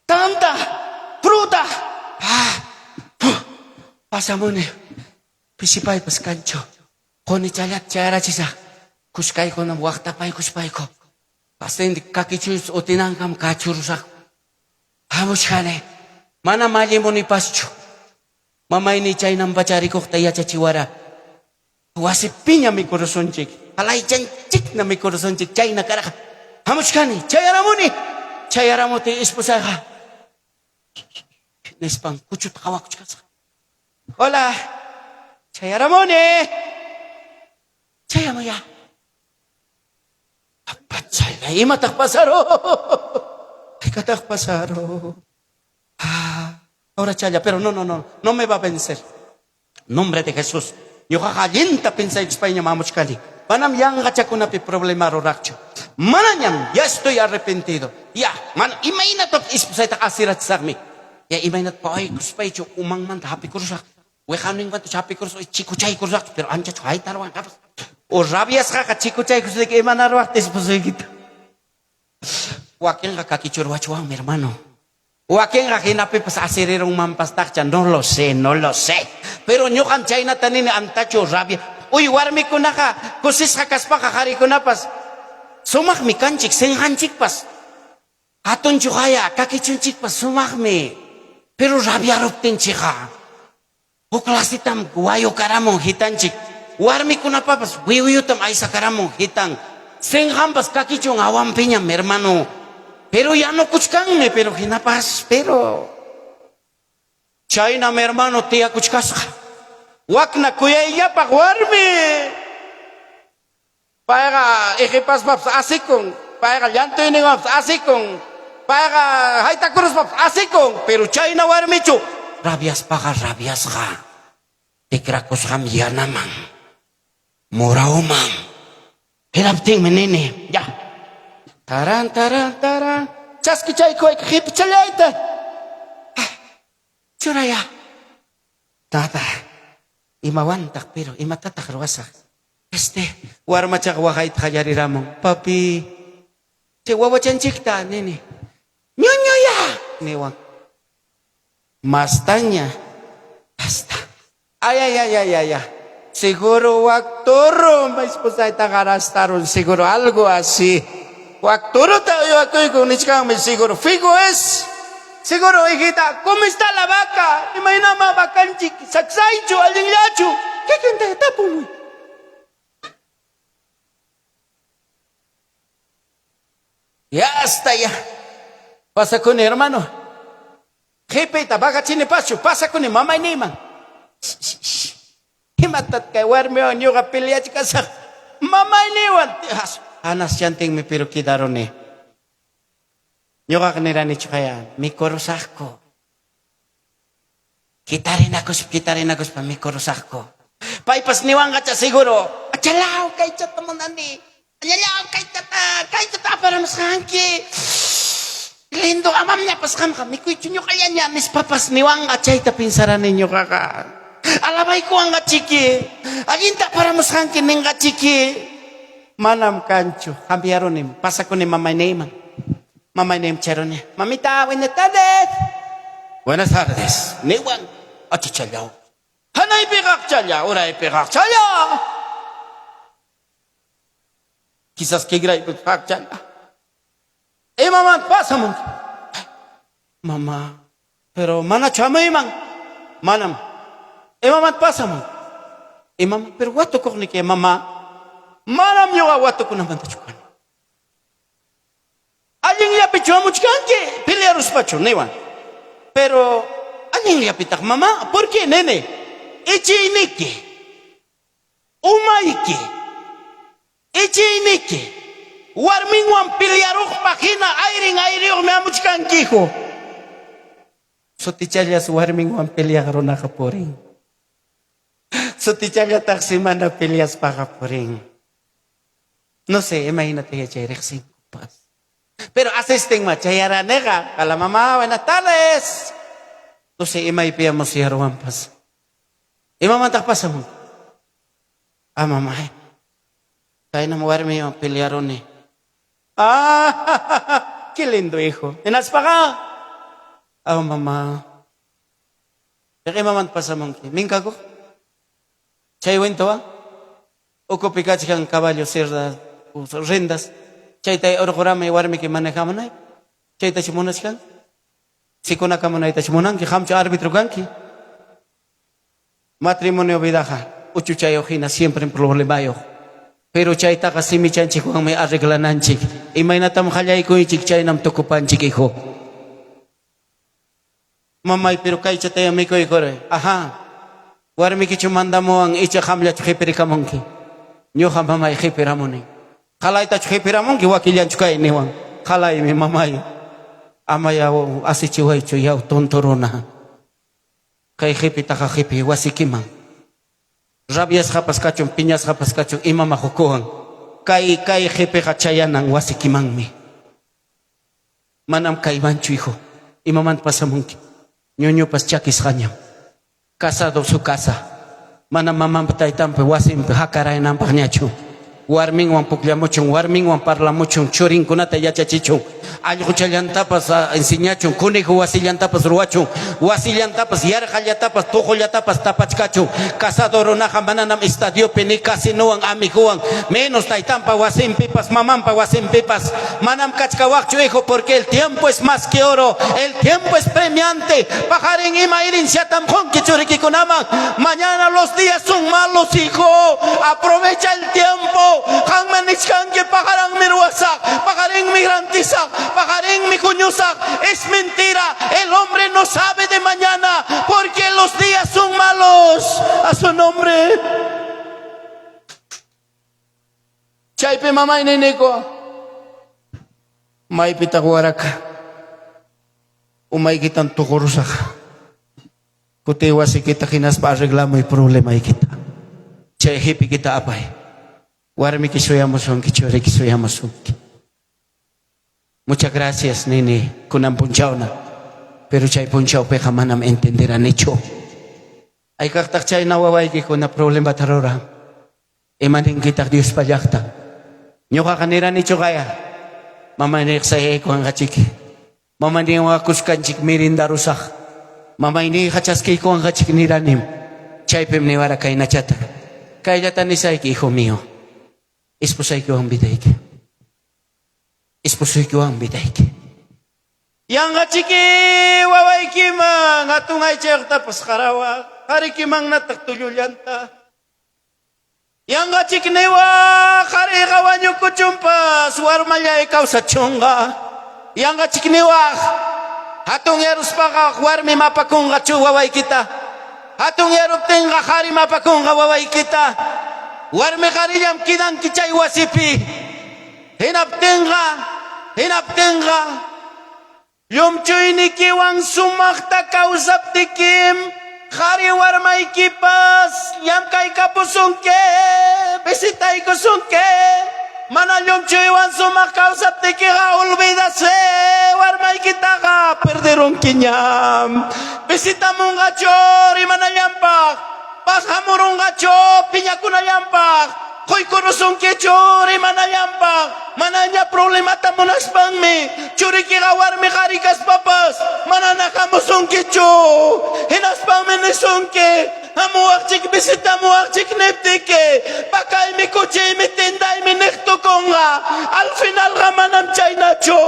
Speaker 1: tanta fruta. Ah, Pasamuni, pisipaypas kanchu. Qunichallata chayarachisaq. Kuskaykunam waqtapaykuspayku. Pasente kakichuypas utinankam kachurusaq. Hamuchkani. Manam allimunipaschu. Mamayniy chaynam pacharikuqta yachachiwara. Wasipiña mikurusunchik. Qalaychanchikna mikurusunchik. Chayna karqa. Hamuchkani. Chayaramuni. Chayaramuptiy esposayqa nispan kuchuta qawakuchkasqa. Hola, chayaramuni. Chayamuya. Apachala, imataq pasaro? Haykataq pasaro? Ah, ahora challa, pero no, no, no, no me va a vencer. Nombre de Jesús. Ñuqaqa allinta pensaykuspayñam hamuchkani. Manam yanqachakunapi problema ruraqchu. Manañam, ya estoy arrepentido. Ya, mana imaynataq esposaytaqa asirachisaqmi. Ya imaynata pawaykuspaychu umanmanta hapikurusaq, wiqawninmantachu hapikurusaq, chikuchaykurusaqchu, pero anchachu haytarwanqapas. O rabiasqaqa chikuchaykusqayki imanaruwaqta esposoykita. Wakinqa kakichurwachwanmi, hermano. Wakinqa hinapipas asirirunmanpastaqcha, no lo sé, no lo sé. Pero ñuqam chaynata nini antachu rabia. Uy, warmikunaqa kusisqa kaspaqa qarikunapas sumaqmi kanchik, sinqanchikpas hatunchuqaya, kakichunchikpas sumaqmi. Pero rabiaruptinchikqa huk clasetam wayukaramun hitanchik. Warmikunapapas wiwiyutam aysakaramun hitan. Sinqanpas kakichun hawanpiñam, hermano. Pero yanukuchkanmi, pero hinapas, pero chaynam, hermano, tiyakuchkasqa. Wakna kuyayllapaq warmi. Payqa iqipaspapas asikun, payqa llantuyninwanpas asikun, payqa haytakuruspapas asikun, pero chayna warmichu rabiaspaqa rabiasqa tikrakusqam yanaman, murawman. Hinaptinmi nini, ya. Taran, taran, taran. Chaskichaykuwayki qipichallayta. Ah, churaya. Tata, imawantaq pero imatataq ruwasaq? Este, warmachaqa waqayta qallariramun. Papi, chay wawachanchikta nini. Ñuñuya, niwan. Mastaña, hasta. Ay, ay, ay, ay, ay, ay. Seguro wak toro, esposaytaqa arrastarun, seguro algo así. Wak torota uywakuyku nichkanmi seguro. Figo es. Seguro, hijita, ¿cómo está la vaca? Imaynamá vacanchik, saksaychu, allinllachu? Kikinta tapumuy. Ya hasta ya. Pasakuni, hermano. Qhipiyta vacachinipaschu, pasakuni mamayniyman. Imatat kay warmiwan ñuqa peleachkasaq mamayniywan. Anaschantinmi pero quedaruni. Ñuqaqa niranichu qaya mikurusaqku. Kitarinakuspa, kitarinakuspa mikurusaqku. Paypas niwanqacha seguro, Achalaw, kaychata munani. Añallaw, kaytata, kaytata aparamusqanki. Lindo, amamñapas qamqa mikuychu ñuqallaña nispapas niwanqa chayta pensarani ñuqaqa. Alabaykuwanqa chiki. Allinta aparamusqanki ninqa chiki. Manam kanchu, hampiyarunim, pasakuni mamayniyman. Mamayniyman charuni. Mamita, buenas tardes. Buenas tardes. Niwan, achachallaw. Hanaypi qaqchalla, uraypi qaqchalla. Quizás kikraypi qaqchalla. Imamanta pasamunki? Mamá, pero manachu hamuyman? Manam. Imamanta pasamun? Imam, pero watukuqniki mamá. Manam ñuqa watukunamantachu kani. Allinllapichu hamuchkanki? Pelearuspachu? Niwan. Pero allinllapitaq mamá, ¿por qué nene? Ichiyniki, umayki, Ichiyniki, warminwan pelearuqpaq hina ayrin ayriyuqmi hamuchkankiku. Sutichallas warminwan peleaq runaqa purin. Sutichallataqsi mana peleaspaqa purin. No sé imaynata yachay riqsinkupas. Pero asistinma chayaraniqa, Hola mamá, buenas tardes. No sé imaypiya musyaruwanpas. Imamantaq pasamun? Ah, mamá, kaynam warmiywan pelearuni. Ah, qué lindo hijo. Hinaspaqa, ah, mamá. Pero imamanta pasamunki? Minkakuq? Chay wintuwan? Ukupi kachkan caballo sirda rendas. Chayta urquramay warmiki manejamunay. Chaytachu munachkan? Sikunakamunaytachu munanki? Qamchu arbitro kanki? Matrimonio vidaqa uchuchayuq hina siemprem problemayuq. Pero chaytaqa simichanchikwanmi arreglananchik. Imaynatam qallaykunchik chaynam tukupanchik, hijo. Mamay, pero kaychataya mikuykuray. Ajá. Warmikichu mandamuwan icha qamllachu qipirikamunki? Ñuqa mamay qipiramuni. Qalaytachu qipiramunki wakillanchu kay niwan. Qalaymi mamay. Ama yaw asichiwaychu yaw tonto runa. Kay qipitaqa qipi wasikiman. Rabiasqapas kachun, piñasqapas kachun, imama qukuwan. Kay kay qipiqa chayanan wasikimanmi. Manam kaymanchu, hijo. Imamanta pasamunki? Ñuñupas chakisqañam. Casado su casa. Manam mamanpa taytanpa wasinpi hakarayananpaqñachu. Warminwan pukllamuchun, warminwan parlamuchun, churinkunata yachachichun, allquchallantapas enseñachun, conejo wasillantapas ruwachun, wasillantapas, yarqallatapas, tuqullatapas tapachkachun. Casado runaqa mananam estadiopi ni casinowan amigowan, menos taytanpa wasinpipas, mamanpa wasinpipas. Manam kachkawaqchu, hijo, porque el tiempo es más que oro, el tiempo es premiante. Paqarin ima herenciatam qunki churikikunaman. Mañana los días son malos, hijo. Aprovecha el tiempo. Qanman nichkanki paqaranmi ruwasaq, paqarinmi rantisaq, paqarinmi huñusaq. Es mentira. El hombre no sabe de mañana porque los días son malos. A su nombre. Chaypi mamay niniku. Maypitaq waraka? Umaykitan tuqurusaq. Kutiy wasikita hinaspa arreglamuy problemaykita. Chay qipikita apay. Warmiki suyamusunki, churiki suyamusunki. Muchas gracias, nini, kunan punchawna. Pero chay punchawpiqa manam entenderanichu. Hayk'aqtaq chayna wawaykikuna problemata ruran? Ima ninkitaq Diospa llaqtan? Ñuqaqa niranichu qaya. Mamayniq sayaykuwanqa chiki. Mamayninwan kuskanchik merindarusaq. Mamayniyqa chaskiykuwanqa chik niranim. Chaypim niwara kaynachata. Kayllata nisayki, hijo mío. Esposaykiwan vidayki. Esposuykiwan vidayki. Yanqa chiki wawaykiman hatun aychayuqtapas qarawaq, qarikimanñataq tullullanta. Yanqa chiki niwaq, qariqa wañukuchunpas, warmallay kawsachunqa. Yanqa chiki niwaq, hatun yaruspaqa warmim apakunqa chu wawaykita. Hatun yaruptinqa qarim apakunqa wawaykita. Warmi qarillam kidanki chay wasipi. Hinaptinqa, hinaptinqa. Llumchuynikiwan sumaqta kawsaptikim qari warmaykipas llamkaykapusunki, visitaykusunki. Mana llumchuywan sumaq kawsaptikiqa olvidase warmaykitaqa perderunkiñam. Visitamunqachu rimanallanpaq, pasqamurunqachu piñakunallanpaq. Quykurusunkichu rimanallanpaq, manaña problemata munaspanmi churikiqa warmi qari kaspapas manana hamusunkichu. Hinaspanmi nisunki, Hamuwaqchik, visitamuwaqchik niptiki, pakaymi, kuchiymi, tendaymi niq tukunqa. Al finalqa manam chaynachu.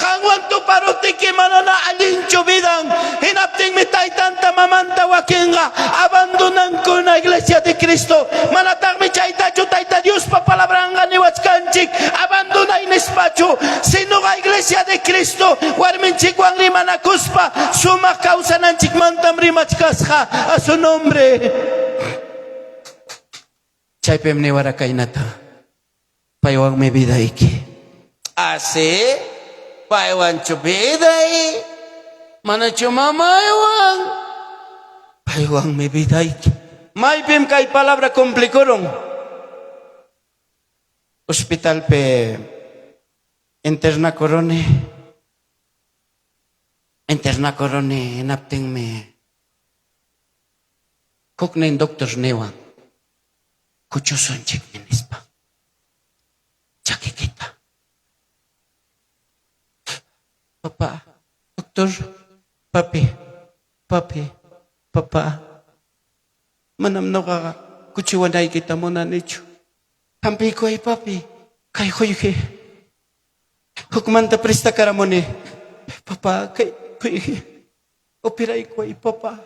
Speaker 1: Qanwan tuparuptiki manana allinchu vidan. Hinaptinmi taytanta mamanta wakinqa abandonankuna Iglesia de Cristo. Manataqmi chaytachu Tayta Diospa palabranqa niwachkanchik abandonay nispachu, sinoqa Iglesia de Cristo warminchikwan rimanakuspa sumaq kawsananchikmantam rimachkasqa. A su nombre. Chaypim niwara kaynata, Paywanmi vidayki. Así? Paywanchu viday? Manachu mamaywan? Paywanmi vidayki. Maypim kay palabra cumplikurun? Hospitalpi internakuruni. Internakuruni hinaptinmi huknin doctor niwan, Kuchusunchikmi nispa. Chakikita. Papá, doctor, papi, papi, papá, manam noqaqa kuchiwanaykita munanichu. Hampiykuway papi, kay qullqi hukmanta prestakaramuni. Papá, kay qullqi operaykuway papá.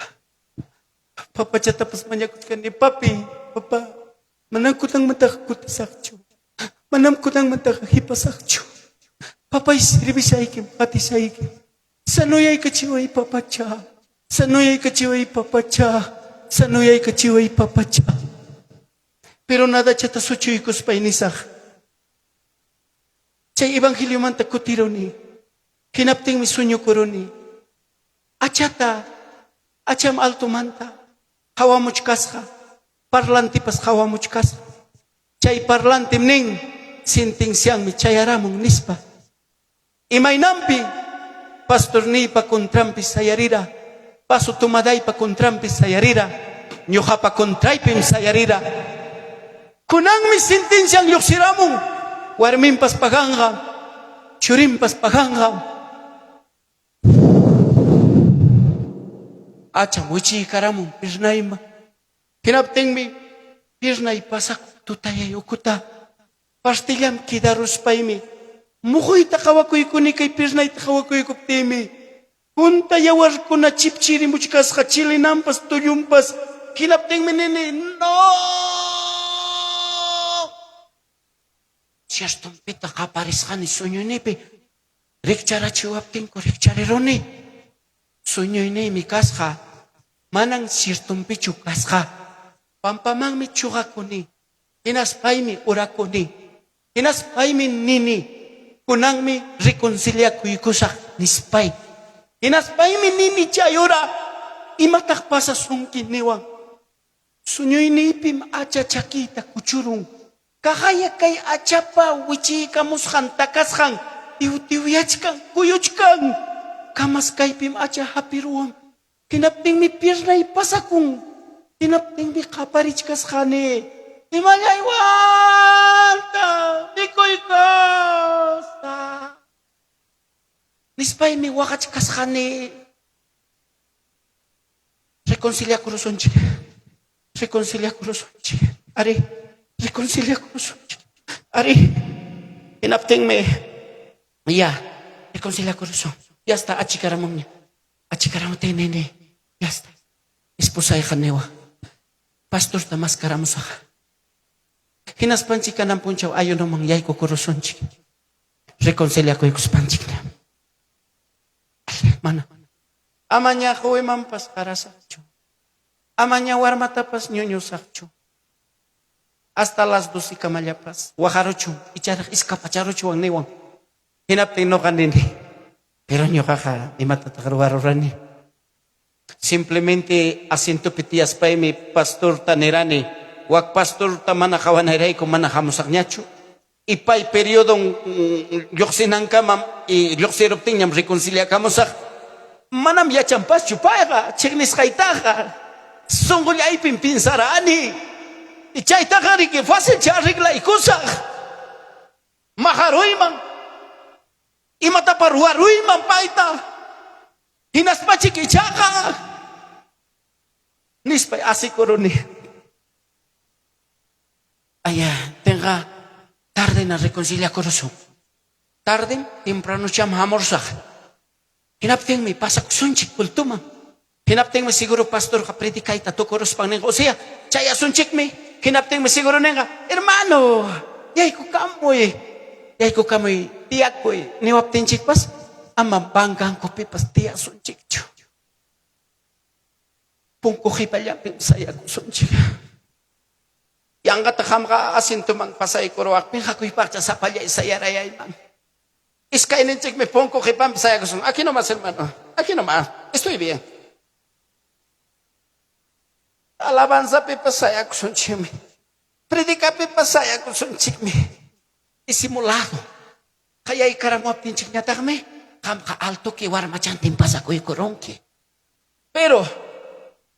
Speaker 1: Papachatapas mañakuchkani, papi, papá, manam kunanmantaqa kutisaqchu. Manam kunanmantaqa hipasaqchu. Papay sirvishaykim, qatishaykim. Sanoyaykachiway papacha. Sanoyaykachiway papacha. Sanoyaykachiway papacha. Pero nadachata suchuykuspay nisaq. Chay evangeliomanta kutiruni. Hinaptinmi suñukuruni. Achata, acham altomanta qawamuchkasqa, parlantipas qawamuchkasqa. Chay parlantim nin, sentencianmi chayaramun nispa. Imaynanpi pastorniypa contranpi sayarira, vaso tomadaypa contranpi sayarira, ñoqapa contraypim sayarira. Kunanmi sentencian lluqsiramun, warminpas paganqa, churinpas paganqa. Acham wichiykaramun pirnayman. Hinaptinmi pirnay pasakuq tutayay ukuta partillam quedaruspaymi muquyta qawakuykuni kay pirnayta qawakuykuptiymi punta yawarkuna chipchirimuchkasqa chilinanpas tullunpas hinaptinmi nini no Ciertompita qaparisqani sueñoynipi rikcharachiwaptinku rikchariruni. Sueñoyniymi kasqa, manan ciertonpichu kasqa. Pampamanmi chuqakuni, hinaspaymi orakuni, hinaspaymi nini, Kunanmi reconciliakuykusaq, nispay. Hinaspaymi nini chay hora, Imataq pasasunki? niwan. Sueñoyniypim acha chakiyta kuchurun. Kaqaya kay achapa wichiykamusqan takasqan tiw-tiwyachkan, kuyuchkan. Kamas kaypim acha hapiruwan. Hinaptinmi piernay pasakun. Hinaptinmi qaparichkasqani, Imallaywantaq mikuykasaq? Nispaymi waqachkasqani. Reconciliakurusunchik. Reconciliakurusunchik. Arí, reconciliakurusunchik. Arí. Hinaptinmi ya reconciliakurusun. Ya está achikaramunña. Achikaramuptin nini, ya está. Esposayqa niwan, pastorta maskaramusaq. Hinaspanchik kanan punchaw ayunoman yaykukurusunchik. Reconciliakuykuspanchikña. Mana. Amaña quwimanpas qarasaqchu. Amaña warmatapas ñuñusaqchu. Hasta las docekamallapas waqaruchun, icharaq iskapacharuchwan niwan. Hinaptin noqa nini. Pero ñuqaqa imatataq ruwarurani? Simplemente asientopi tiyaspaymi pastorta nirani, wak pastorta mana qawanayrayku mana hamusaqñachu. Y pay periodon lluqsinankamam y lluqsiruptinñam reconciliakamusaq. Manam yachanpaschu payqa chiqnisqaytaqa. Sunqullaypim piensarani. Y chaytaqa riki facilcha arreglaykusaq. Maqaruyman. Imatapa ruwaruyman payta. Hinaspachik ichaqa nispay asikuruni. Aya, tenqa tardena reconciliakurusun. Tardem tempranocham hamurusaq. Hinaptinmi pasakusunchik cultoman. Hinaptinmi seguro pastorqa predicayta tukuruspan ninqa, o sea, chayasunchikmi. Hinaptinmi seguro ninqa, hermano, yaykukamuy, yaykukamuy, tiyakuy niwaptinchikpas, ama bancankupipas tiyasunchikchu. Punku qipallapim sayakusunchik. Yanqata qamqa asientoman pasaykuruwaqpin hakuypaqcha sapallay sayarayayman. Iskayninchikmi punku qipanpi sayakusun. Aquí nomás, hermano. Aquí nomás. Estoy bien. Alabanzapipas sayakusunchikmi. Predicapipas sayakusunchikmi. Disimulado. Qayaykaramuwaptinchikñataqmi qamqa altoki warmachantin pasakuykurunki. Pero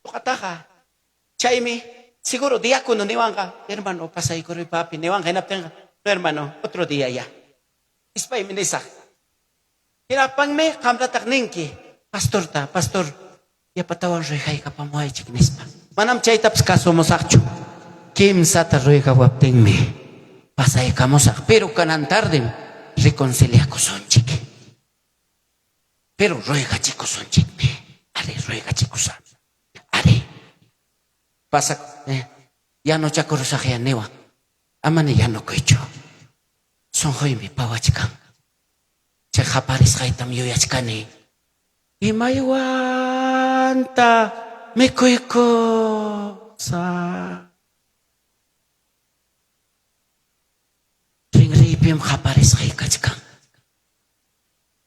Speaker 1: ñuqataqa chaymi seguro diácono niwanqa, hermano pasaykuruy papi niwanqa hinaptinqa, no hermano, otro día ya. Nispaymi nisaq. Hinaptinmi qamtataq ninki, pastorta, pastor, yapatawan ruegaykapamuwaychik nispa. Manam chaytapas kasumusaqchu. Kimsata ruegawaptinmi pasaykamusaq, pero kanan tardem reconciliakusunchik. Pero ruegachikusunchikmi. Ari, ruegachikusaqmi. Ari. Pasa, eh, yanuchakurusaqya niwan. Amana yanukuychu. Sunquymi pawachkan. Chay qaparisqaytam yuyachkani. Imaywanta mikuykusaq. Rinriypim qaparisqay kachkan.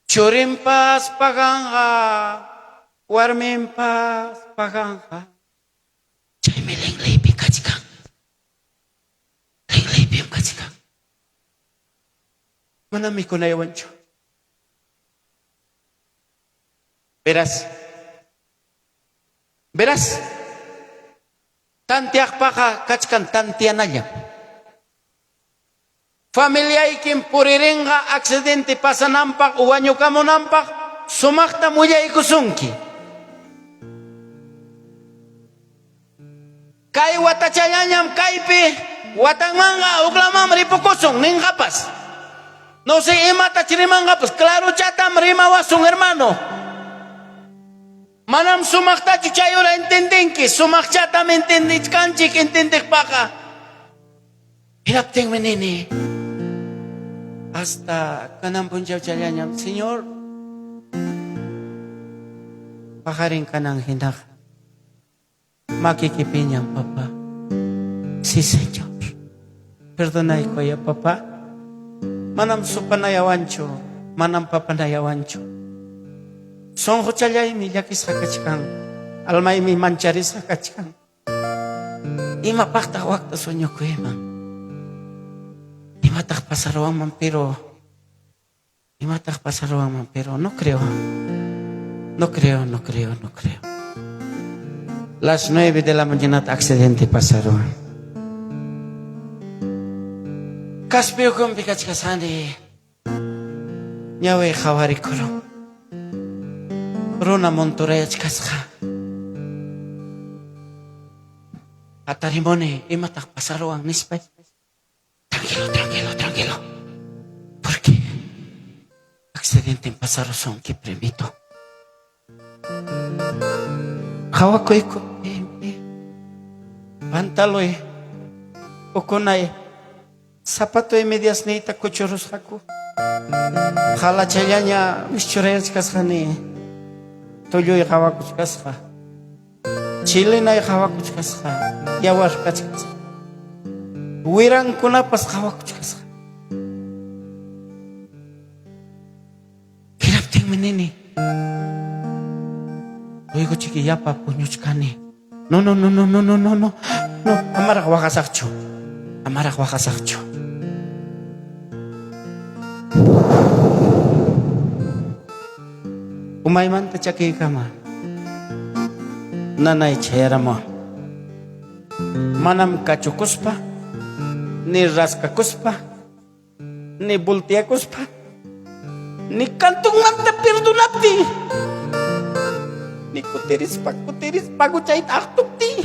Speaker 1: Churinpas paganqa, warminpas paganqa. Chaymi linliypi kachkan. Linliypim kachkan. Manam mikunaywanchu. Verás. Verás. Tanteaqpaqa kachkan tanteanallam. Familiaykim puririnqa accidente pasananpaq o wañukamunanpaq sumaqtam willaykusunki. Kay watachallañam kaypi watanmanqa huklamanmi ripukusun ninqapas. No sé imatach rimanqapas, clarochatam rimawasun hermano. Manam sumaqtachu chay hora entendenki, sumaqchatam entendichkanchik entendeqpaqa. Hinaptinmi nini, hasta kanan punchawchallañam, Señor, paqarin kanan hinaqa makikipiñam, papá. Sí, Señor. Perdonaykuya, papá. Manam supanayawanchu, manam papanayawanchu. Sunquchallaymi llakisqa kachkan, almaymi mancharisqa kachkan. Imapaqtaq wakta sueñokuyman? Imataq pasaruwanman? Pero imataq pasaruwanman? Pero no creo. No creo, no creo, no creo. Las 9 de la mañana accidente pasaruwan. Kaspi ukhunpi kachkasqani. Ñawiy qhawarikurun. Runa monturayachkasqa. Hatarimuni, imataq pasaruwan nispay. Tranquilo, tranquilo, tranquilo. Porque accidentem pasarusunki, primito. Qhawakuyku pantaloy ukunay zapatoy mediasniyta kuchurusqaku. Qalachallaña wischurayachkasqani tulluy qhawakuchkasqa. Chilinay qhawakuchkasqa, yawar kachkasqa. Wirankunapas qhawakuchkasqa. Hinaptinmi nini, Tuykuchiki yapa puñuchkani. No, no, no, no, no, no, no, no. No, amaraq waqasaqchu. Amaraq waqasaqchu. Umaymanta chakiykama nanay chayaramuwan. Manam kachukuspa, ni raskakuspa, ni volteakuspa, ni kantunmanta perdonaptiy, ni kutirispa kutirispa huchayta aqtuptiy,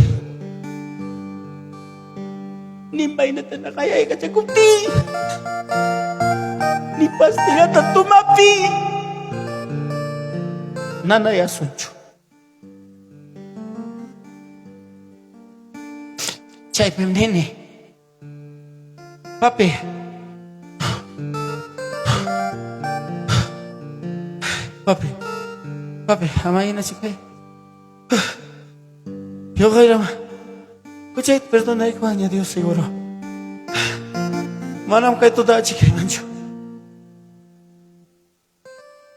Speaker 1: ni maynata naqayaykachakuptiy, ni pastillata tomaptiy, nanay asunchu. Chaypim nini, Papi, papi, papi, ama hinachu kay. Ñuqayram huchayta perdonaykuwanña Dios seguro. Manam kay tuta achikaymanchu.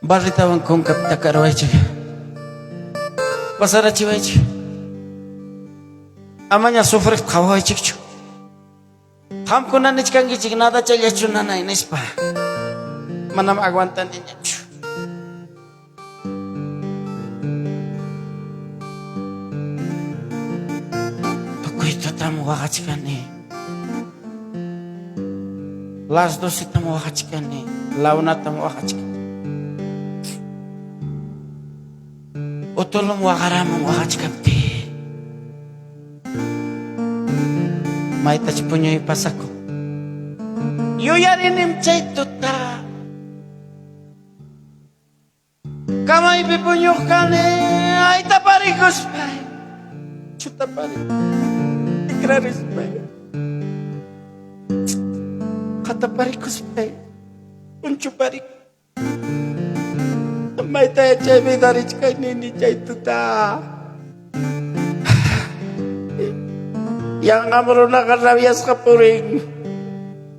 Speaker 1: Barritawan kunkapi takaruwaychik. Pasarachiwaychik. Amaña sufriqta qhawawaychikchu. Qamkuna nichkankichik nada challachu nanay nispa. Manam aguantaniñachu. Tukuy tutam waqachkani. Las docetam waqachkani, la unatam waqachkani. Utulum waqaramun waqachkaptiy. Maytach puñuy pasakun. Yuyarinim chay tuta. Kamaypi puñuq kani, ay taparikuspay, chutapari, tikrarispay, qataparikuspay, unchupari. Mayta chay vida richkay nini chay tuta. Yanqam runaqa rabiasqa purin.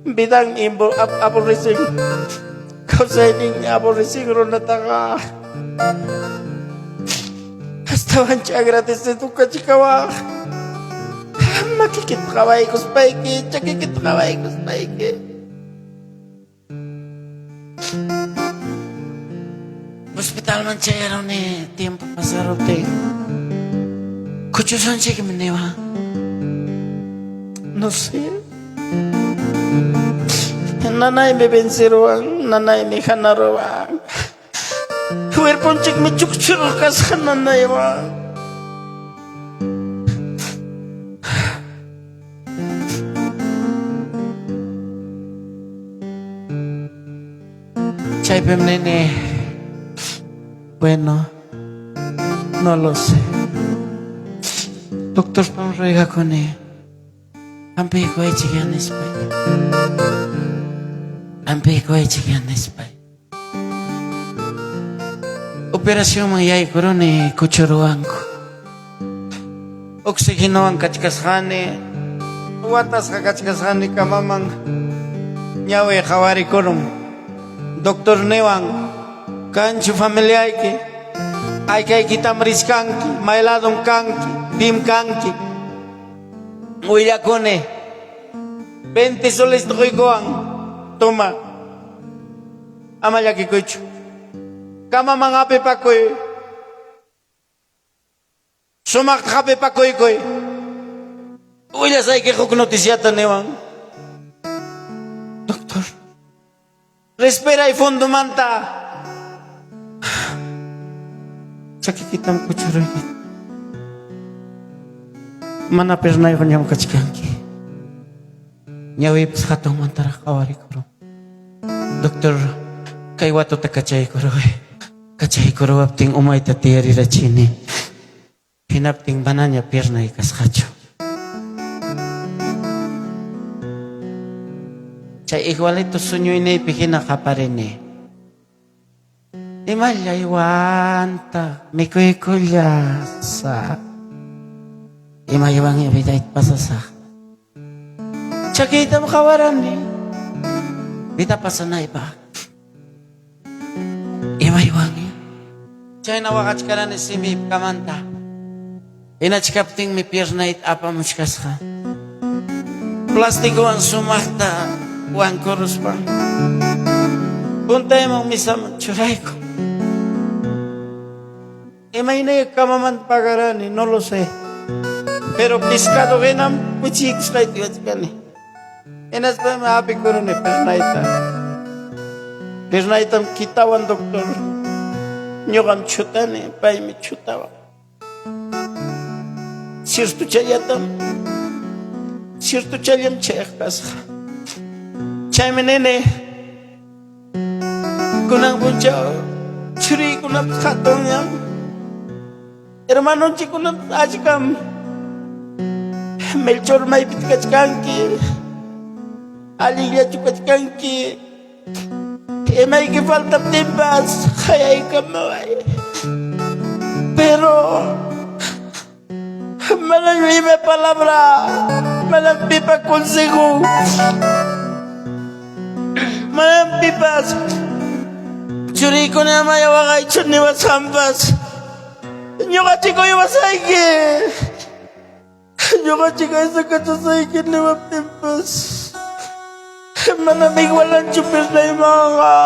Speaker 1: Vidan aborrecen. Kawsaynin aborrecen runataqa. Astawancha agradecido kachkawaq. Makikita qawaykuspayki, chakikita qawaykuspayki. Hospitalman chayaruni tiempo pasaruptin. Kuchusunchikmi niwan. No sé. Nanaymi venceruwan, nanaymi hanaruwan. Cuerponchikmi chukchuruq kasqa nanaywan. Chaypim nini, bueno, no lo sé. Doctorpam ruegakuni, hampiykuwaychik nispay. Hampiykuwaychik nispay. Operacionman yaykuruni kuchuruwanku. Oxigenowan kachkasqani, watasqa kachkasqani kamaman ñawiy qhawarikurun. Doctor niwan, kanchu familiayki? Aykaykitam richkanki? May ladom kanki? Pim kanki? Willakuni, 20 soles quykuwan, toma. Ama llakikuychu. Kamaman hapipakuy. Sumaqta hapipakuykuy. Willasayki huk noticiata niwan. Doctor, respiray fondomanta. Chakikitam kuchuruyki. Mana pernayuqñam kachkanki. Ñawiypas hatunmantaraq qhawarikurun. Doctor, kay watuta kachaykuruway. Kachaykuruwaptin umayta tiyarirachini. Hinaptin manaña piernay kasqachu. Chay igualito suñuyniypi hina qaparini. Imallaywantaq mikuykullasaq. Imaywanña vidayta pasasaq. Chakiytam qawarani. Vida pasanaypaq. Imaywanña.
Speaker 2: Chayna waqachkarani simiykamanta. Hinachkaptinmi piernayta apamuchkasqa. Plastikuwan sumaqta wankuruspa. Puntayman misaman churayku. Imaynay camamanta pagarani, no lo sé. Pero pescado hinam wichiykusqayta yachkani. Hinaspami hapikuruni piernayta. Piernaytam quitawan doctor. Ñuqam chutani, paymi chutawan. Ciertochallatam, ciertochallam chayaq kasqa. Chaymi nini, kunan punchaw churiykunapas hatunñam, hermanonchikkunapas achkam. Melchor maypitaq kachkanki, allinllachu kachkanki. Imayki faltaptinpas qayaykamuway. Pero manam ima palabra, manam pipa consejo, manam pipas churiykuna amaya waqaychu niwasqanpas. Ñuqachik uywasayki, Ñuqachik aysakachasayki niwaptinpas manam igualanchu piernaymanqa.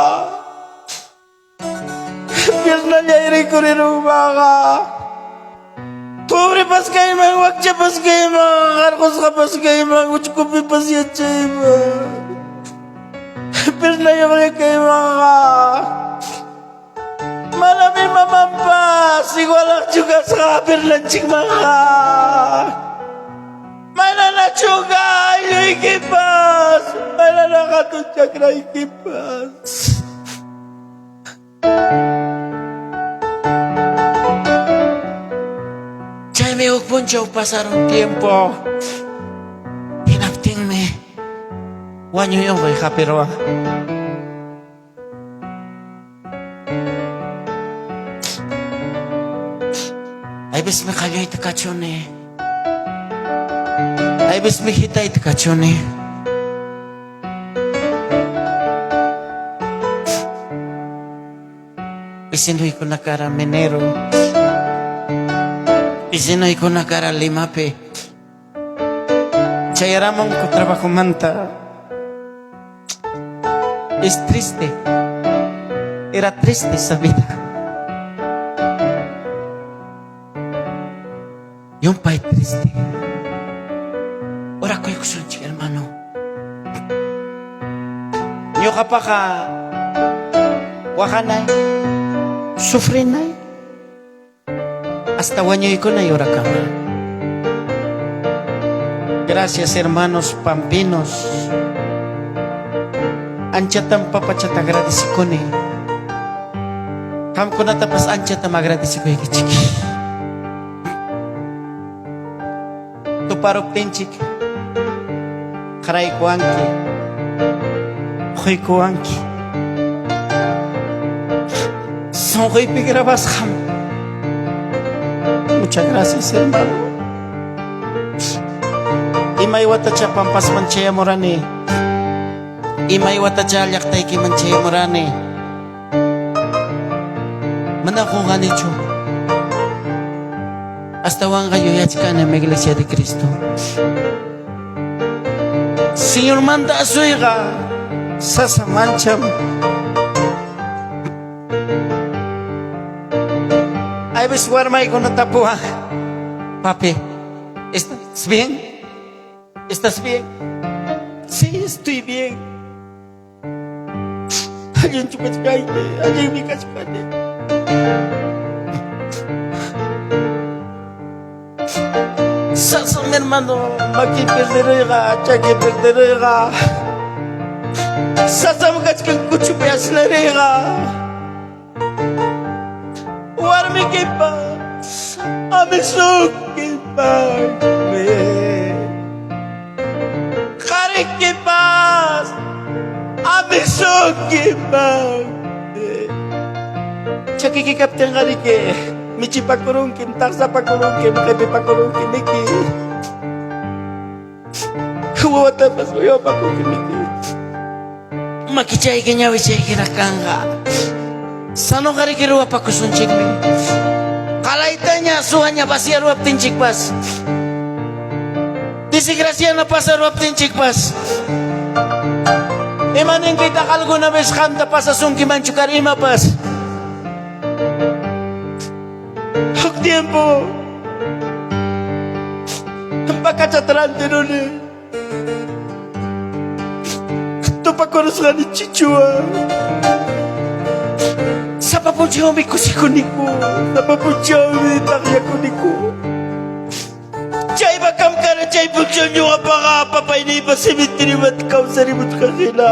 Speaker 2: Piernallay rikurirunmanqa. Pobrepas kayman, wakchapas kayman, qarqusqapas kayman, uchkupipas yachayman. Piernayuqlla kaymanqa. Manam imamanpas igualaqchu kasqa pirlanchikmanqa. Mananachuqa aylluykipas, manana hatun chakraykipas. Chaymi huk punchaw pasarun tiempo. Hinaptinmi wañuy unquy hapiruwan. Aypismi qalluyta kachuni. Aypismi hitayta kachuni. Vecinoykuna kara minero. Vecinoykuna kara Limapi. Chayaramunku trabajomanta. Es triste. Era triste esa vida. Llumpay triste. Orakuykusunchik, hermano. Ñuqapaqa waqanay, sufrinay, hasta wañuykunay horakama. Gracias, hermanos pampinos. Anchatam papachata agradecikuni. Qamkunatapas anchatam agradecikuykichik. Tuparuptinchik qaraykuwanki, quykuwanki. Sunquypi grabasqam. Muchas gracias, hermano. Imay watacha Pampasman chayamurani. Imay watacha llaqtaykiman chayamurani. Mana qunqanichu. Astawanqa yuyachkanim Iglesia de Cristo. Señormanta asuyqa sasa mancham. Aypis warmaykuna tapuwan, papi, ¿estás bien? ¿Estás bien? Sí, estoy bien. Allinchu kachkanki, allinmi kachkani. Sasam hermano, maki perderuyqa, chaki perderuyqa. Sasam kachkan kuchupi asnariyqa. Warmikipas amisunkipaqmi. Qarikipas amisunkipaqmi. Chakiki kaptinqa riki michipakurunkim, taqsapakurunkim, qepipakurunkim miki. Wawatapas uywapakunki miki. Makichayki ñawichaykiraq kanqa.
Speaker 1: Sanoqariki ruwapakusunchikmi. Qalaytaña suwaña vaciaruwaptinchikpas. Desgraciana pasaruwaptinchikpas. Imaninkitaq alguna vez qamta pasasunkimanchu kar imapas?
Speaker 2: Huk tiempo Pakacha rantiruni. Tupakurusqani chichuwan.
Speaker 1: Sapa punchawmi kusikuniku.
Speaker 2: Sapa punchawmi taqyakuniku. Chay vakam kara chay punchaw ñuqapaqa papayniypa cementerioman kawsarimuchkaq hina.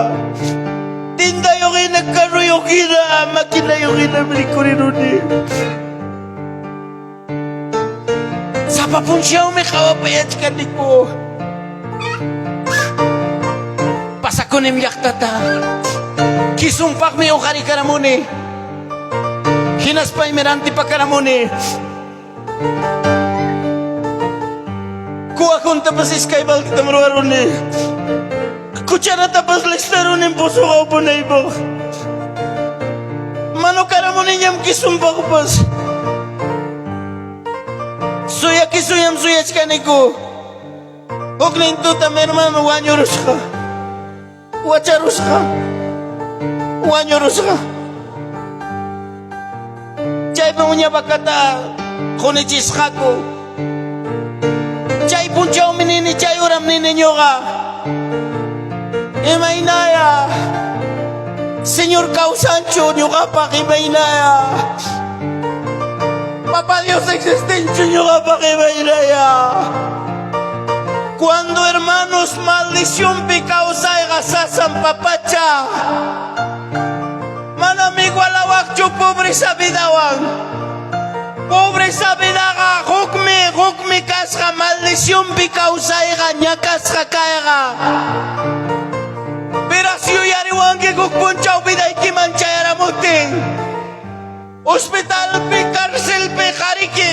Speaker 2: Tindayuq hina, carroyuq hina, maquinayuq hinam rikuriruni.
Speaker 1: Sapa punchawmi qawapayachkaniku. Pasakunim llaqtata. Kisunpaqmi uqarikaramuni. Hinaspaymi rantipakaramuni.
Speaker 2: Kuwajuntapas iskay baldetam ruwaruni. Cucharatapas listarunim pozoqa upunaypaq. Manukaramuniñam kisunpaqpas.
Speaker 1: Suyakisuyam suyachkaniku. Huknin tutam hermano wañurusqa. Wacharusqa. Wañurusqa. Chaypi uña vacata qunichisqaku. Chay punchawmi nini, chay horam nini ñuqa. Imaynaya. Señor kawsanchu ñuqapaq imaynaya. Papá Dios existinchu ñuqapaq imaynaya. Cuando hermanos maldicionpi kawsayqa sasam papacha. Manam igualawaqchu pobreza vidawan. Pobreza vidaqa hukmi, hukmi kasqa maldicionpi kawsayqa ñakasqa kayqa. Verás yuyariwanki huk punchaw vidaykiman chayaramutin. Hospitalpi, carcelpi qariki.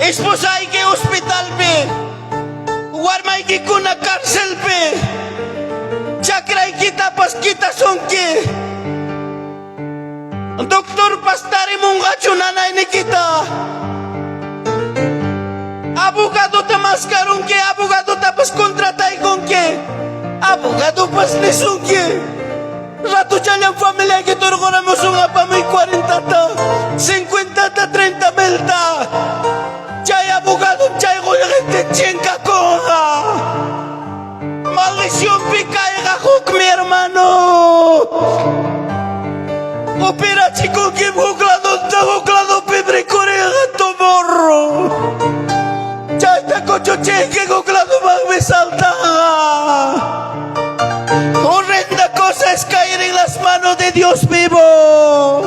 Speaker 1: Esposayki hospitalpi, warmaykikuna carcelpi, chakraykitapas quitasunki. Doctorpas tarimunqachu nanaynikita. Abogadota maskarunki, abogadotapas contrataykunki. Abogadopas nisunki. Ratuchallam familiayki turquramusun apamuy 40ta, 50ta, 30 milta. Chay abogadom chay qullqintin chinkakunqa. Maldicionpi kayqa hukmi hermano. Operachikunkim huk ladonta huk ladopim rikurinqa tumor. Chayta kuchuchinki huk ladomanmi saltanqa. Horrenda cosa es caer en las manos de Dios vivo.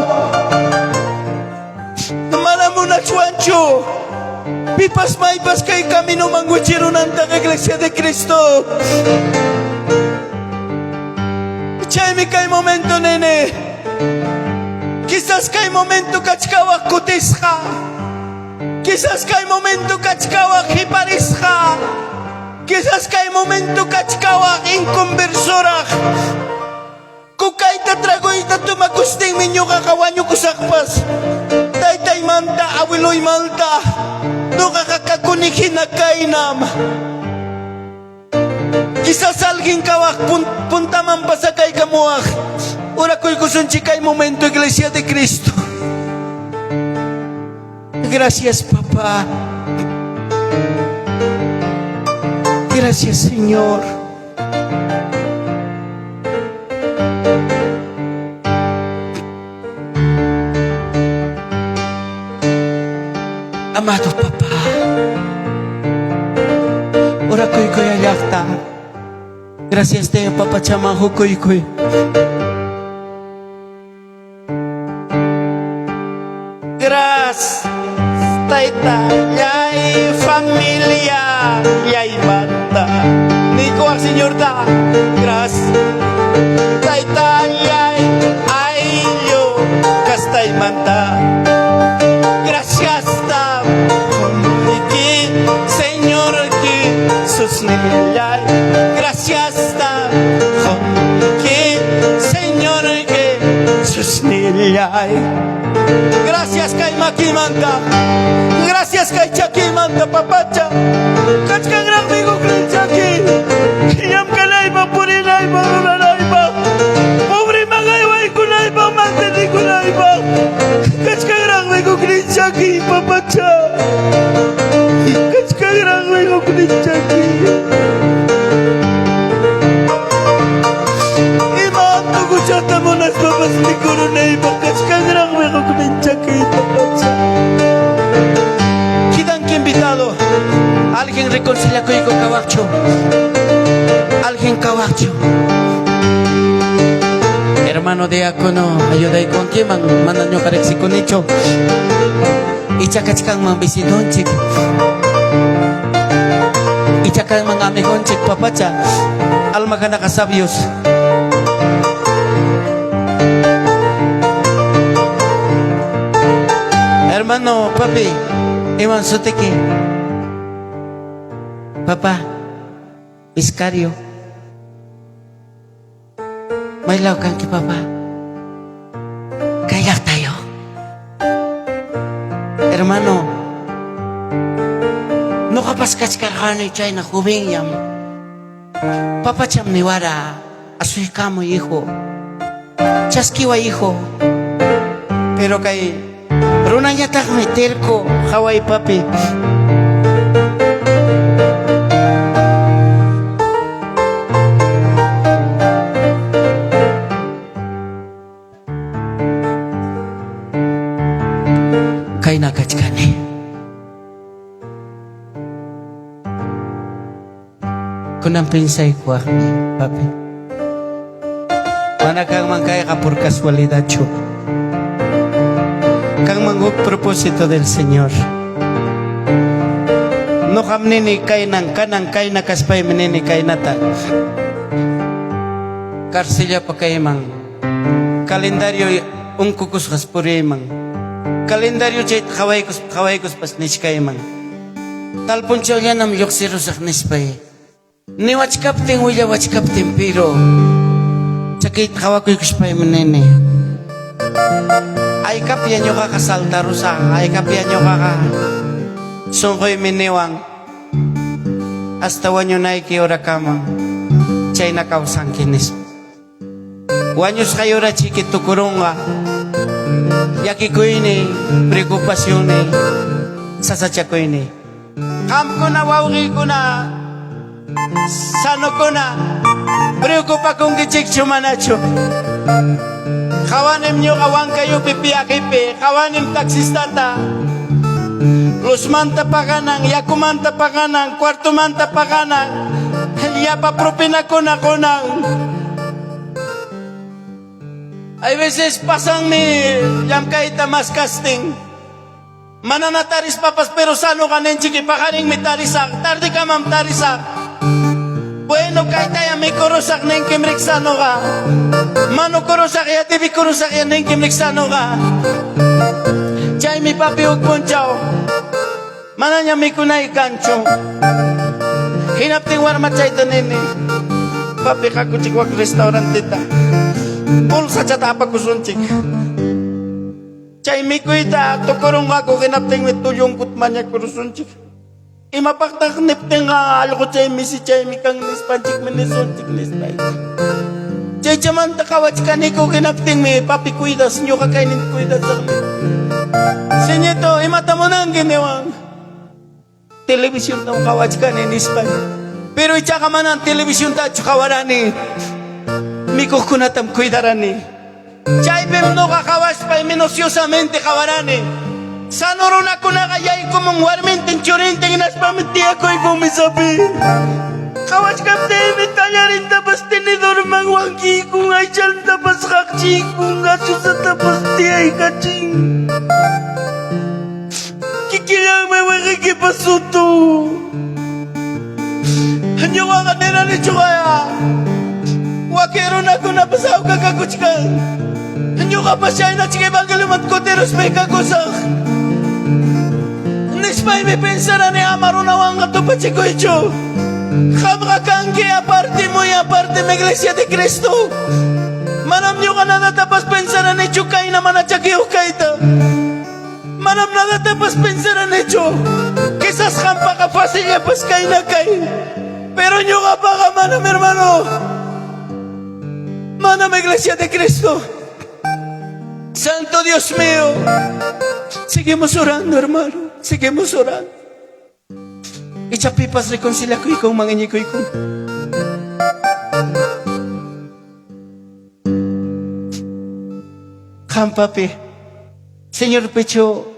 Speaker 1: Mana munachwanchu. Pipas maypas kay caminoman wichirunantaqa Iglesia de Cristo. Chaymi kay momento nene. Quizás kay momento kachkawaq kutisqa. Quizás kay momento kachkawaq hiparisqa. Quizás kay momento kachkawaq inconversoraq. Kukayta tragoyta tomakustinmi ñuqaqa wañukusaqpas. Taytaymanta, abueloymanta, ñuqaqa kakuni hina kaynam. Quizás alguien kawaq puntaman pasakaykamuwaq. Orakuykusunchik kay momento, Iglesia de Cristo. Gracias, papá. Gracias, Señor. Amado papá. Orakuykuy llaqta. Gracias te papachaman hukuykuy. Gracias, taytallay, familia llaymanta. Nikuwaq Señorta, gracias. Taytallay, ayllu kastaymanta. Gracias, ki, Señor Jesusnillay. Gracias, ki, Señor Jesusnillay. Papachay. Gracias kay makimanta. Gracias kay chakimanta, papacha. Kachkanraqmi huknin chaki. Llamkanaypaq, purinaypaq, ruranaypaq. Pobreman aywaykunaypaq, mantenikunaypaq. Kachkanraqmi huknin chaki, papacha. Kachkanraqmi huknin chaki. Ima antojochata munaspapas mikurunaypaq kachkanraqmi huknin chaki, papacha. Kidanki invitado. Alguien reconciliakuyku kawaqchu? Alguien kawaqchu? Hermano diácono, ayudaykunkiman, mana ñuqa riqsikunichu. Icha kachkanman vecinonchik. Icha kanman amigonchik, papacha. Alma kanaqa sabios. Hermano, papi, iman sutiki? Papá, Iscario. Maylaw kanki, papá? Kay llaqtayuq. Hermano, ñuqapas kachkarqani chayna jovenyam. Papacham niwara, asuykamuy hijo. Chaskiway hijo. Pero kay runañataqmi terco, haway papi. Kayna kachkani. Kunan pensaykuwaqmi, papi. Mana kanman kayqa por casualidadchu. Kanman huk propósito del Señor. Ñuqam nini kaynan kanan kayna kaspaymi nini kaynata. Carcellapa kayman. Calendario unqukusqas puriyman. Calendario chayta qhawaykus qhawaykuspas nichkayman. Tal punchawllanam lluqsirusaq nispay. Niwachkaptin willawachkaptin pero chakiyta qhawakuykuspaymi nini. Haykapya ñuqaqa saltarusaq, haykapya ñuqaqa sunquymi niwan hasta wañunayki horakama chayna kawsanki nispa. Wañusqay horachiki tukurunqa llakikuyniy, preocupacionniyy, sasachakuyniy. Qamkuna wawqiykuna, sanokuna, preocupakunkichikchu manachu? Qawanim ñuqa Huancayupi viajepi, qawanim taxistata. Luzmanta paganan, yakumanta paganan, cuartomanta paganan, llapa propinakuna qunan. Hay veces pasanmi llamkayta maskastin. Manana tarispapas pero sanoqa ninchik paqarinmi tarisaq, tardekamam tarisaq. Bueno, kaytaya mikurusaq ninkim rik sanoqa. Manukurusaq ya debikurusaq ya ninkim rik sanoqa. Chaymi papi huk punchaw manaña mikunay kanchu. Hinaptin warmachayta nini, papi hakuchik wak restauranteta. Bolsachata apakusunchik. Chay mikuyta tukurunqaku hinaptinmi tullunkuta mañakurusunchik. Imapaqtaq niptinqa allquchay misichaymi kan nispanchikmi nisunchik nispay. Chaychamanta qawachkaniku hinaptinmi papi cuidas ñuqa kayninta cuidasaq nispa. Señito, imata munanki niwan. Televisiontam qawachkani nispay. Pero ichaqa manam televisiontachu qawarani. Mikuqkunatam cuidarani. Chaypim ñuqa qawaspay minuciosamente qawarani. Sano runakunaqa yaykumun warmintin churintin hinaspami tiyakuykun mesapi. Qawachkaptiymi tallarintapas tenedorman wankiykun, aychantapas qaqchiykun, gaseosatapas tiyaykachin. Kikillanmi wiqikipa sutu. Ñuqaqa niranichuqaya. Wakin runakunapas hawka kakuchkan. Ñuqapas chaynachik evangelioman kutiruspay kakusaq. Nispaymi pensarani ama runawanqa tupachikuychu. Qamqa kanki aparte, muy aparte mi iglesia de Cristo. Manam ñuqa nadatapas pensaranichu kayna mana chakiyuq kayta. Manam nadatapas pensaranichu. Quizás qampaqa facillapas kayna kay. Pero ñuqapaqa manam, hermano. Manam, Iglesia de Cristo. Santo Dios mío. Seguimos orando, hermano. Seguimos orando. Icha pipas reconciliakuykunman iñikuykun. Qam papi, Señor pecho.